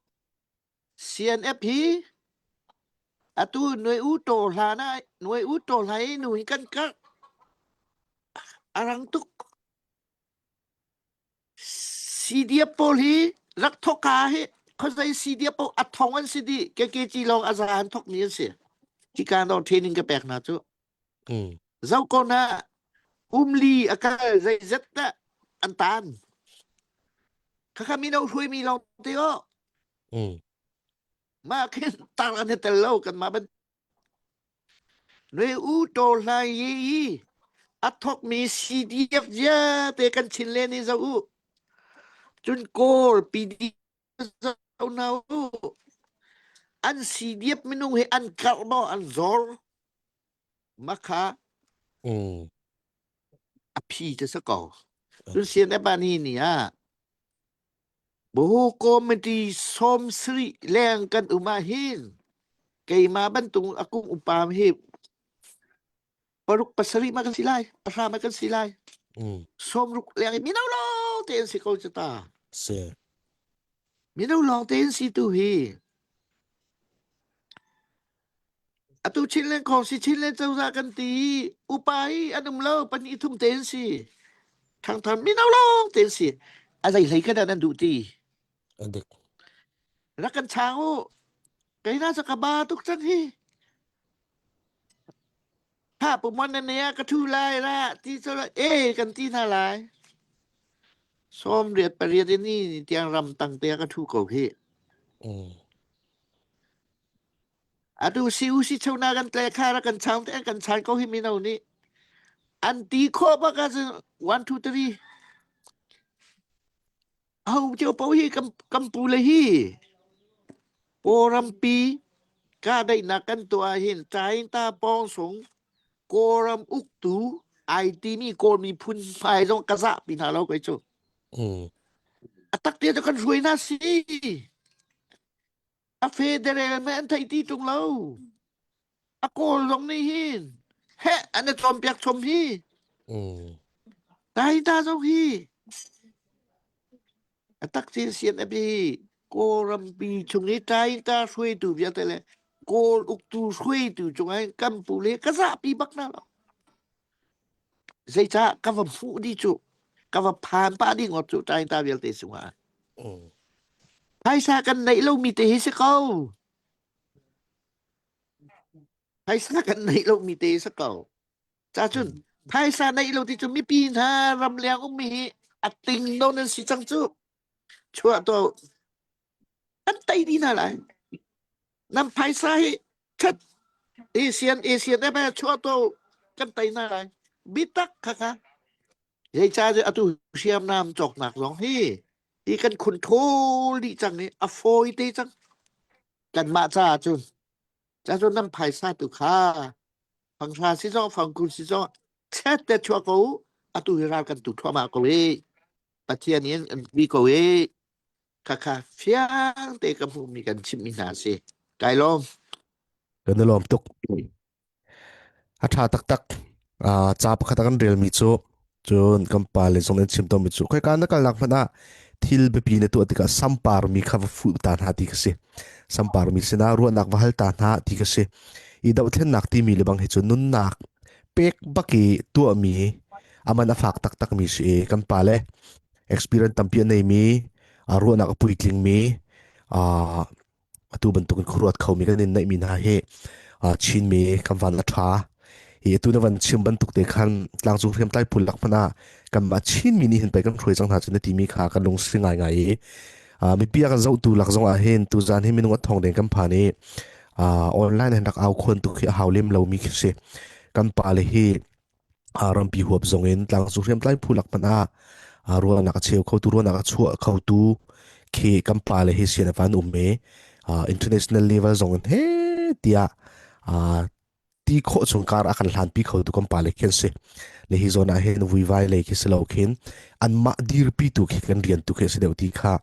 Speaker 5: CNF hi atu nuai u taw hlan ah nuai u taw hlai nu hi kan karh a rang tuk. CDF pawl hi rak thawk ka hi khuazei CDF pawl a thong an si dih KKG lawng a za an thawk mi an si. Hika no training ka pek hna cu.
Speaker 3: Mm.
Speaker 5: Zo ko na umli a kal zeizat dah an tan. Khakha mino hruai mi lawng te o.
Speaker 3: Mm.
Speaker 5: Mah khin tar an i tel lo kan mah ban Nui u to hlai yi yi a thok mi CDF vialte kan chin len i zo u. Cun Kawl PDF zo na u. An CDF minung hi an karh maw an zor. Makha
Speaker 3: Mm.
Speaker 5: a phi te sa ko. Cun CNF ah ni ni ah Buhu committee 70 leng kan um ahhin keimah bantuk a kum upa hi paruk pasarih ma kan si lai pahra ma kan si lai
Speaker 3: Mm.
Speaker 5: sawmruk leng i mino lawng te an si ko cu ta
Speaker 3: Si.
Speaker 5: mino lawng te an si tu hi Atu Chinland kong si Chinland cozah kan ti i upa hi an um lo pahnih thum te an si. Thangthar mino lawng te an si. A zei hlei kan an duh ti.
Speaker 3: An dik.
Speaker 5: Rak kan chang u. Kei na ka ba tuk cang hi. Ha pumon na ne ka thu lai ra ti cho la e kan ti hna lai. Som riat pariat ini tiang ram tang te ka thu ko hi.
Speaker 3: Mm.
Speaker 5: Atu si u si chona kan tle kha ra kan chang te kan chan ko hi mino nih an ti khawh bak ahcun 1 2 3 ho cio po hi kan kan pu le hi Kawlrampi kahdaihnak kan tuah hin Chaing ta pawng sung Kawlram uktu ai timi Kawl miphun hmai zong ka zahpi hna lo kei cu
Speaker 3: Mm.
Speaker 5: a tak te cu kan hruai hna si A federal meh an theih ti ṭung lo. A kawl zong nih hin heh an i cawnpiak chom hi.
Speaker 3: Mm.
Speaker 5: Taita zong hi a tak cin sian a bi Kawlrampi chung i Taita hruaitu vialte le Kawl uktu hruaitu cungah hin kan pu le ka zahpi bak hna lo. Zeicah ka va hmuh dih cu ka va phan pah dih ngawt cu Taita vialte cungah. Phaisa kan neih lomi te hi si ko. Phaisa kan neih lomi te hi si ko. Ca cun phaisa neih lo ti cu mipi hna ramleng ummi hi a ting do nan si cang cu. Chuah to kan tei dih hna lai. Nan phaisa hi that ASEAN ASEAN ebe chuah to kan tei hna lai. Bitak kha kha. Zeicah atu hriamnam cawknak zong hi hi kan control dih cang i a fawi te cang. Kanmah caah cun ca cun nan phaisa tu kha fanghra si zong fangkul si zong chet te chuah ko atu hi ral kan tu thluahmah ko i Pathian in an ti ko i khakha fiang te ka hmuhmi kan chimhmi hna si kai lawm.
Speaker 3: Kan i lawm tuk. A ṭha taktak. Ca pakhat a kan relmi cu cun kan pale zong nih an chim tawnmi cu khoika na kalnak hmanh ah thil biapi na tuah tikah samparmi kha va fuh ta hna ti ka si. Samparmi sinah ruahnak va hal ta hna ti ka si. I dohthlennak timi le bang hi cu nunnak pek bak i tuahmi aman a fak taktakmi si i kan pale experience tampi a neimi ruahnak a puitlingmi atu bantukin khuaruat khomi kan in neihmi hna hi Chinmi kan van a ṭha. Hi atu na van chim bantuk te khan tlangcung hriamtlai phul lak hmanh ah kanmah Chinmi nih hin pei kan hruai cang hna cu na timi kha kan lungsi ngaingai i mipi a kan zohtu lak zong ah hin tuzan hi minung a thong deng kan phan i online hin rak au khuan tuk hi a hau lem lomi khi si. Kan pale hi rampi huap zong in tlangcung hriamtlai phu lak hmanh ah ruahnak a cheu khotu ruahnak a chuah khotu khi kan pale hi sian a van um i international level zong in he tiah ti khawh chung kar a kan hlanpi khotu kan pale khi an si le hi zawn ah hin vuivai lei khi si lo khin anmah dirpi tu khi kan rian tu khi a si deuh ti kha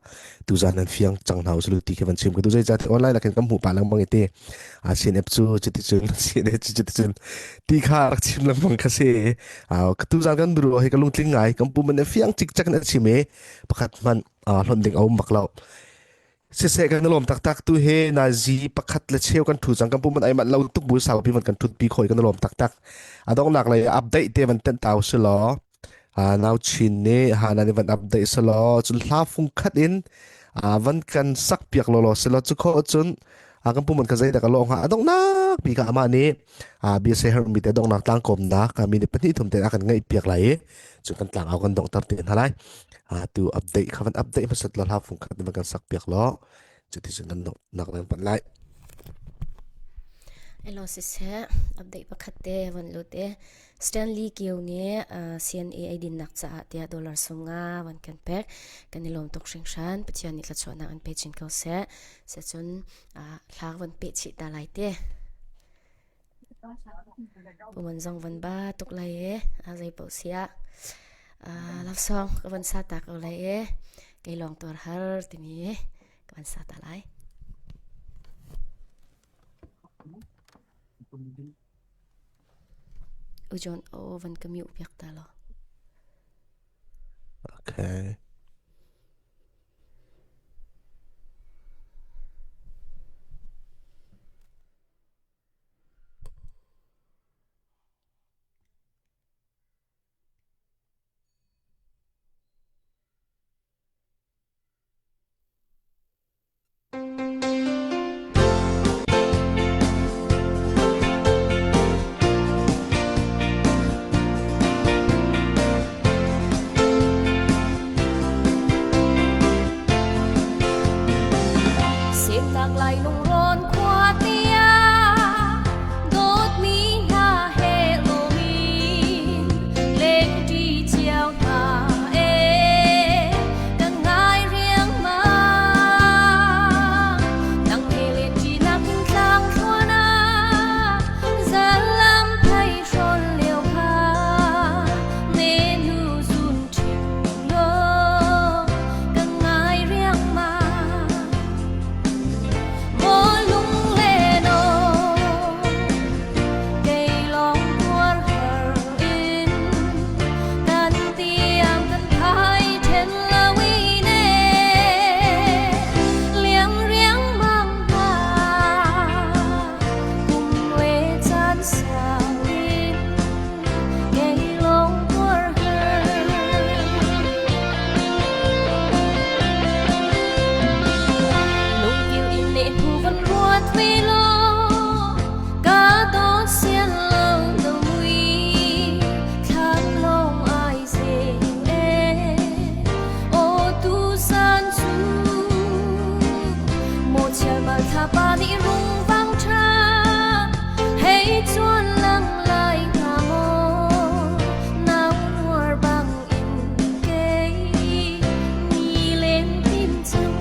Speaker 3: tuzan an fiang cang hna usulu ti khi van chim ka tu zeicah online ah khin kan hmuh pah lengmang i te a CNF cu cuticun CNF cu cuticun ti kha rak chim lengmang kha si tuzan kan biru hi ka lungtling ngai kan pum an fiang cikcek in a chim i pakhat hmanh hlonh ding a um bak lo siseh kan lawm taktak tu he nazi pakhat le cheu kan thu cang kan pum an ai manh lo tuk bu saupi man kan thut pi khoi kan lawm taktak adongnak lei update te van ten tau si law Nau Chin nih Hana nih van update selaw cun hla fung khat in van kan sak piak lawlaw selaw cu kho cun kan puman ka zeidah ka lawh hnga a donghnak bi ka amah nih bia se hermi te donghnak tlangkawmnak mi nih pahnih thum te a kan ngaih piak lai i cun kan tlang au kan donghter te hna lai tu update kha van update hmasat law hla fung khat van kan sak piak law cuti cun kan donghnak nan pan lai.
Speaker 4: Elo siseh update pakhat te van lut e Stanley Kio nih CNA ei dinnak caah tiah dollar sunga van kan pek. Kan i lawm tuk hringhran. Pathian nih thluachuahnak an pe chin ko seh. Secun hla van peh chih ta lai te. Puman zong van ba tuk lai e. A zei paoh siah. Love song ka van sa ta ko lai e. Kei lawng tuar har timi ka van sa ta lai. Ujon aw van ka mute piak ta law.
Speaker 3: Okay.
Speaker 2: Siptak lai lungrawn khua tiah dawtmi hna he lomin lengṭi cio hna ee Ka ngai riangmang nang he lenṭinak tlang thluan ah zalam phei hrawn lio kha ne hnu zun ṭhing law ka ngai riangmang. thlapa nih rungvang ṭha hei chuan lang lai hnga maw nau nuar bang in kei ni len tim cang.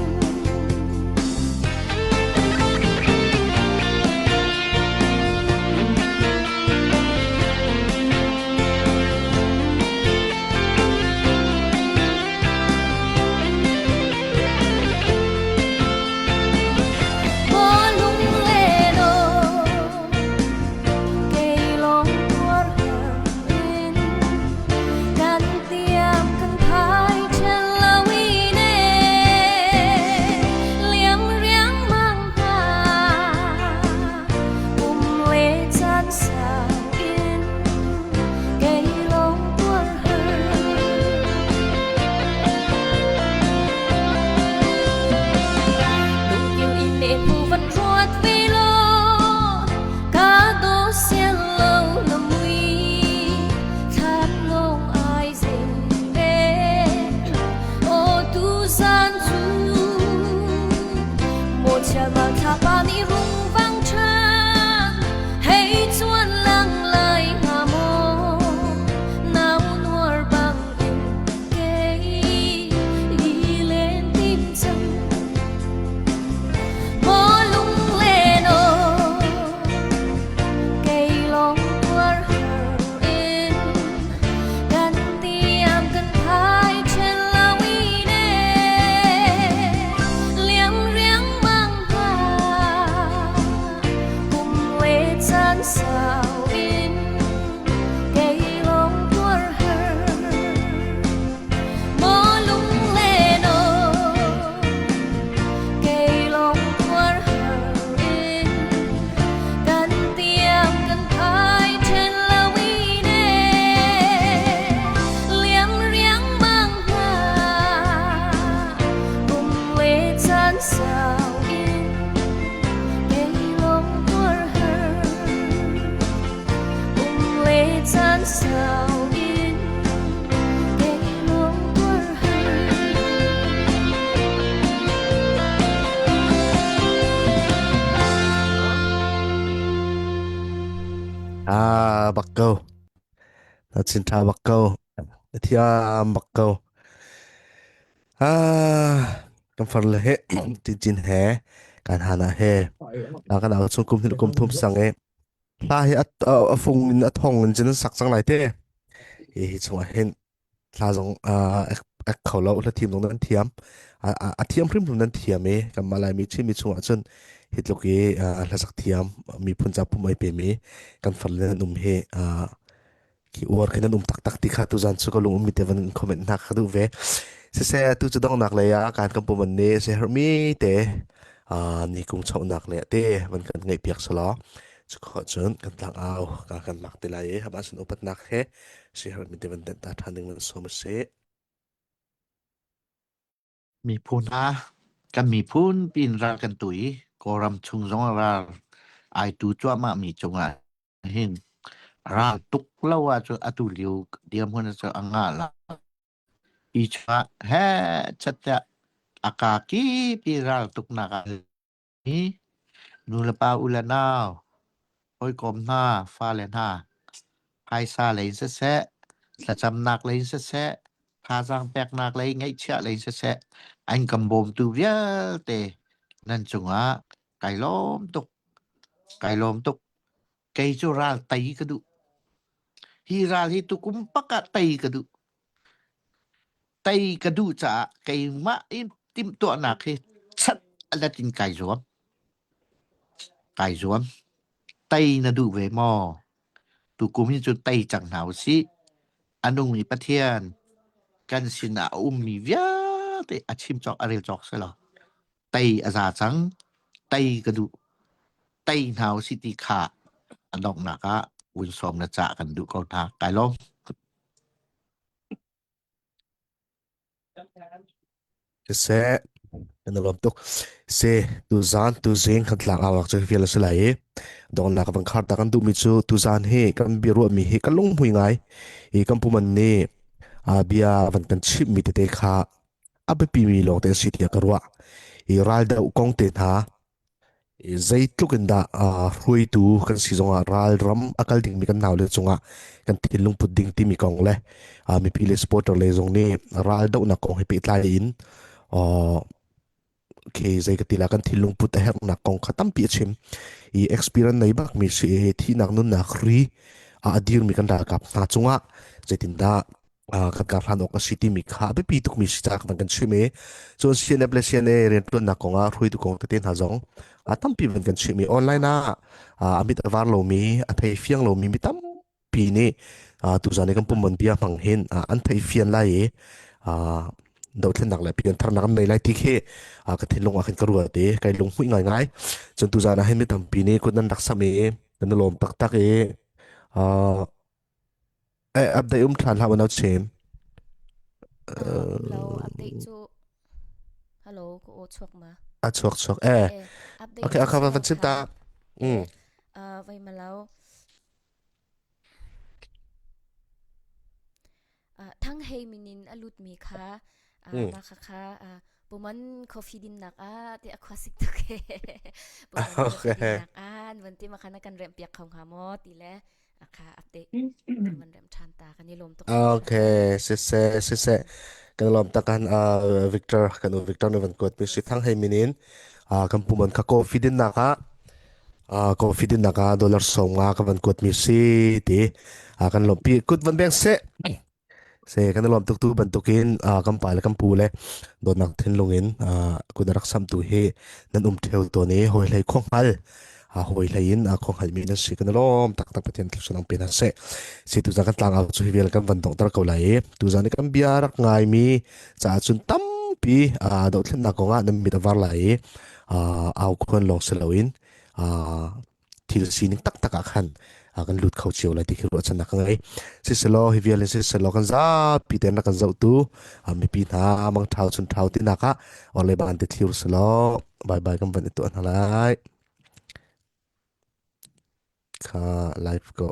Speaker 3: Ah, bak ko. Na chin tha bak ko. Na thiam bak ko. Ah, kan far le he tin chin he kan hana he. Na kan au chung kum kum thum sang e. Hla hi a fung in a thong in cun an sak cang lai te. Hi hi chungah hin hla zong ek kho lo hla thiam zong nan thiam. A thiam hrimhrim nan thiam i kanmah Laimi Chinmi chungah cun hi tluk i hlasak thiam miphun ca pum ai pemi kan farle nan um hi Khi uar khi nan um taktak ti kha tuzan cu ka lung ummi te van in comment hna ka duh ve. Siseh tu cu donghnak lei ah kan kan puman nih sehermi te ni kung chauhnak le te van kan ngeih piak selaw cu khawh cun kan tlang au ka kan lak te lai i haba sin upatnak he sehermi te van tenh ta ṭhan ding van sawm a si.
Speaker 5: Miphun ah kan miphun pin ral kan tu i Kawlram chung zong ah ral ai tu cuahmah mi cungah hin ral tuk lo ahcun atu lio dirhmun cu a ngah lo. Hi chungah heh chat tiah a kaa kip i ral tuknak ah hi nulepa u le nau, hawikom hna, fale hna, phaisa lei in siseh, thlacamnak lei in siseh, thazaang peknak lei, ngaihchiah lei in siseh, an kan bawmtu vialte nan cungah kai lawm tuk. Kai lawm tuk. Kei cu ral tei ka duh. Hi ral hi tukum pak ah tei ka duh. Tei ka duh caah keimah in timhtuahnak hi chat alat in kai zuam. Kai zuam. Tei na duh ve maw? Tukum hi cu tei cang hna usih. A nungmi Pathian kan sinah a ummi vialte a chim cawk a rel cawk si lo. Tei a za cang. Tei ka duh. Tei hna usih ti kha a donghnak ah vun sawm na cah kan duh ko hna. Kai lawm.
Speaker 3: Siseh, kan i lawm tuk. Si, tuzaan tuzing kan tlak awak cu vial a si lai i donghnak van khar ta kan duhmi cu tuzaan hi kan biaruahmi hi kan lunghmui ngai i kan puman nih bia van kan chimhmi tete kha a biapimi lawngte a si tiah ka ruah. I raldoh kong te hna. Zeitluk in dah hruaitu kan si zongah ralram a kal dingmi kan naule cungah kan thinlung put ding timi kong le mipi le supporter le zong nih ral dohnak kong he pehtlai in okay zei ka ti la kan thinlung put a herhnak kong kha tampi a chim i experience nei bak mi si i thihnak nunnak ri a dirmi kan ralkap hna cungah zeitindah kan kar hlan awk a si timi kha a biapi tukmi si caah kan kan chim i cun CNF le CNA rianṭuannak kong ah hruaitu kong tete hna zong a tampi van kan chim i online ah a mit a var lomi a thei fiang lomi mi tampi nih tuzan i kan pumon bia hmang hin an thei fian lai i dothlennak le piantharnak an nei lai ti khi ka thinlung ah khin ka ruat i kai lunghmuih ngaingai cun tuzan ah hin mi tampi nih kut nan rak sam i nan lawm taktak i Eh, update um ṭhan hlah nau chim.
Speaker 4: Uh, um lo update cu hello ko aw chuak ma
Speaker 3: A chuak chuak eh.
Speaker 4: eh update
Speaker 3: Okay,
Speaker 4: cu
Speaker 3: akha
Speaker 4: si
Speaker 3: van
Speaker 4: lo
Speaker 3: van chim
Speaker 4: kha
Speaker 3: ta.
Speaker 4: eh
Speaker 3: Mm.
Speaker 4: uh, vai ma lo uh, thang hei minin a lut mi kha uh,
Speaker 3: Mm.
Speaker 4: ma kha kha uh, puman coffee din nak a te a khua sik tuk he puman coffee din
Speaker 3: Okay.
Speaker 4: nak an van ti ma khana kan rem piak kho nga mo ti le Akha update kan van rem ṭhan ta kan i lawm tuk hringhran.
Speaker 3: Okay, siseh siseh kan lawm takan uh, Victor kan u Victor na van kuat mi si thang hei minin uh, kan puman kha coffee din nak ah uh, coffee din nak ah dollar som nga ka van kuat mi si ti uh, kan lawm pi kut van beng se Se kan i lawm tuk tu bantukin uh, kan pa le kan pu le dawtnak thinlung in uh, kun rak samtu hi nan um theo tawn i hawi hlei khuang hngal uh, hawi hlei in uh, khuang hngal mi nan si kan i lawm taktak Pathian thluachuah pe hna seh. Si tuzan kan tlangau cu hi vial kan van donghter ko lai i tuzan i kan bia rak ngai mi caah cun tampi uh, dohthlennak kongah nan mit a var lai i uh, au khuan lawng si loin uh, thil sining taktak ah khan kan lut kho cio lai ti khi ruahchannak ka ngei siselaw hi vial in siselaw kan zapi ten rak kan zohtu mipi hna mang thau chun thau tinak ah orle ban te thlir selaw bye bye kan van i tuah hna lai kha live ko.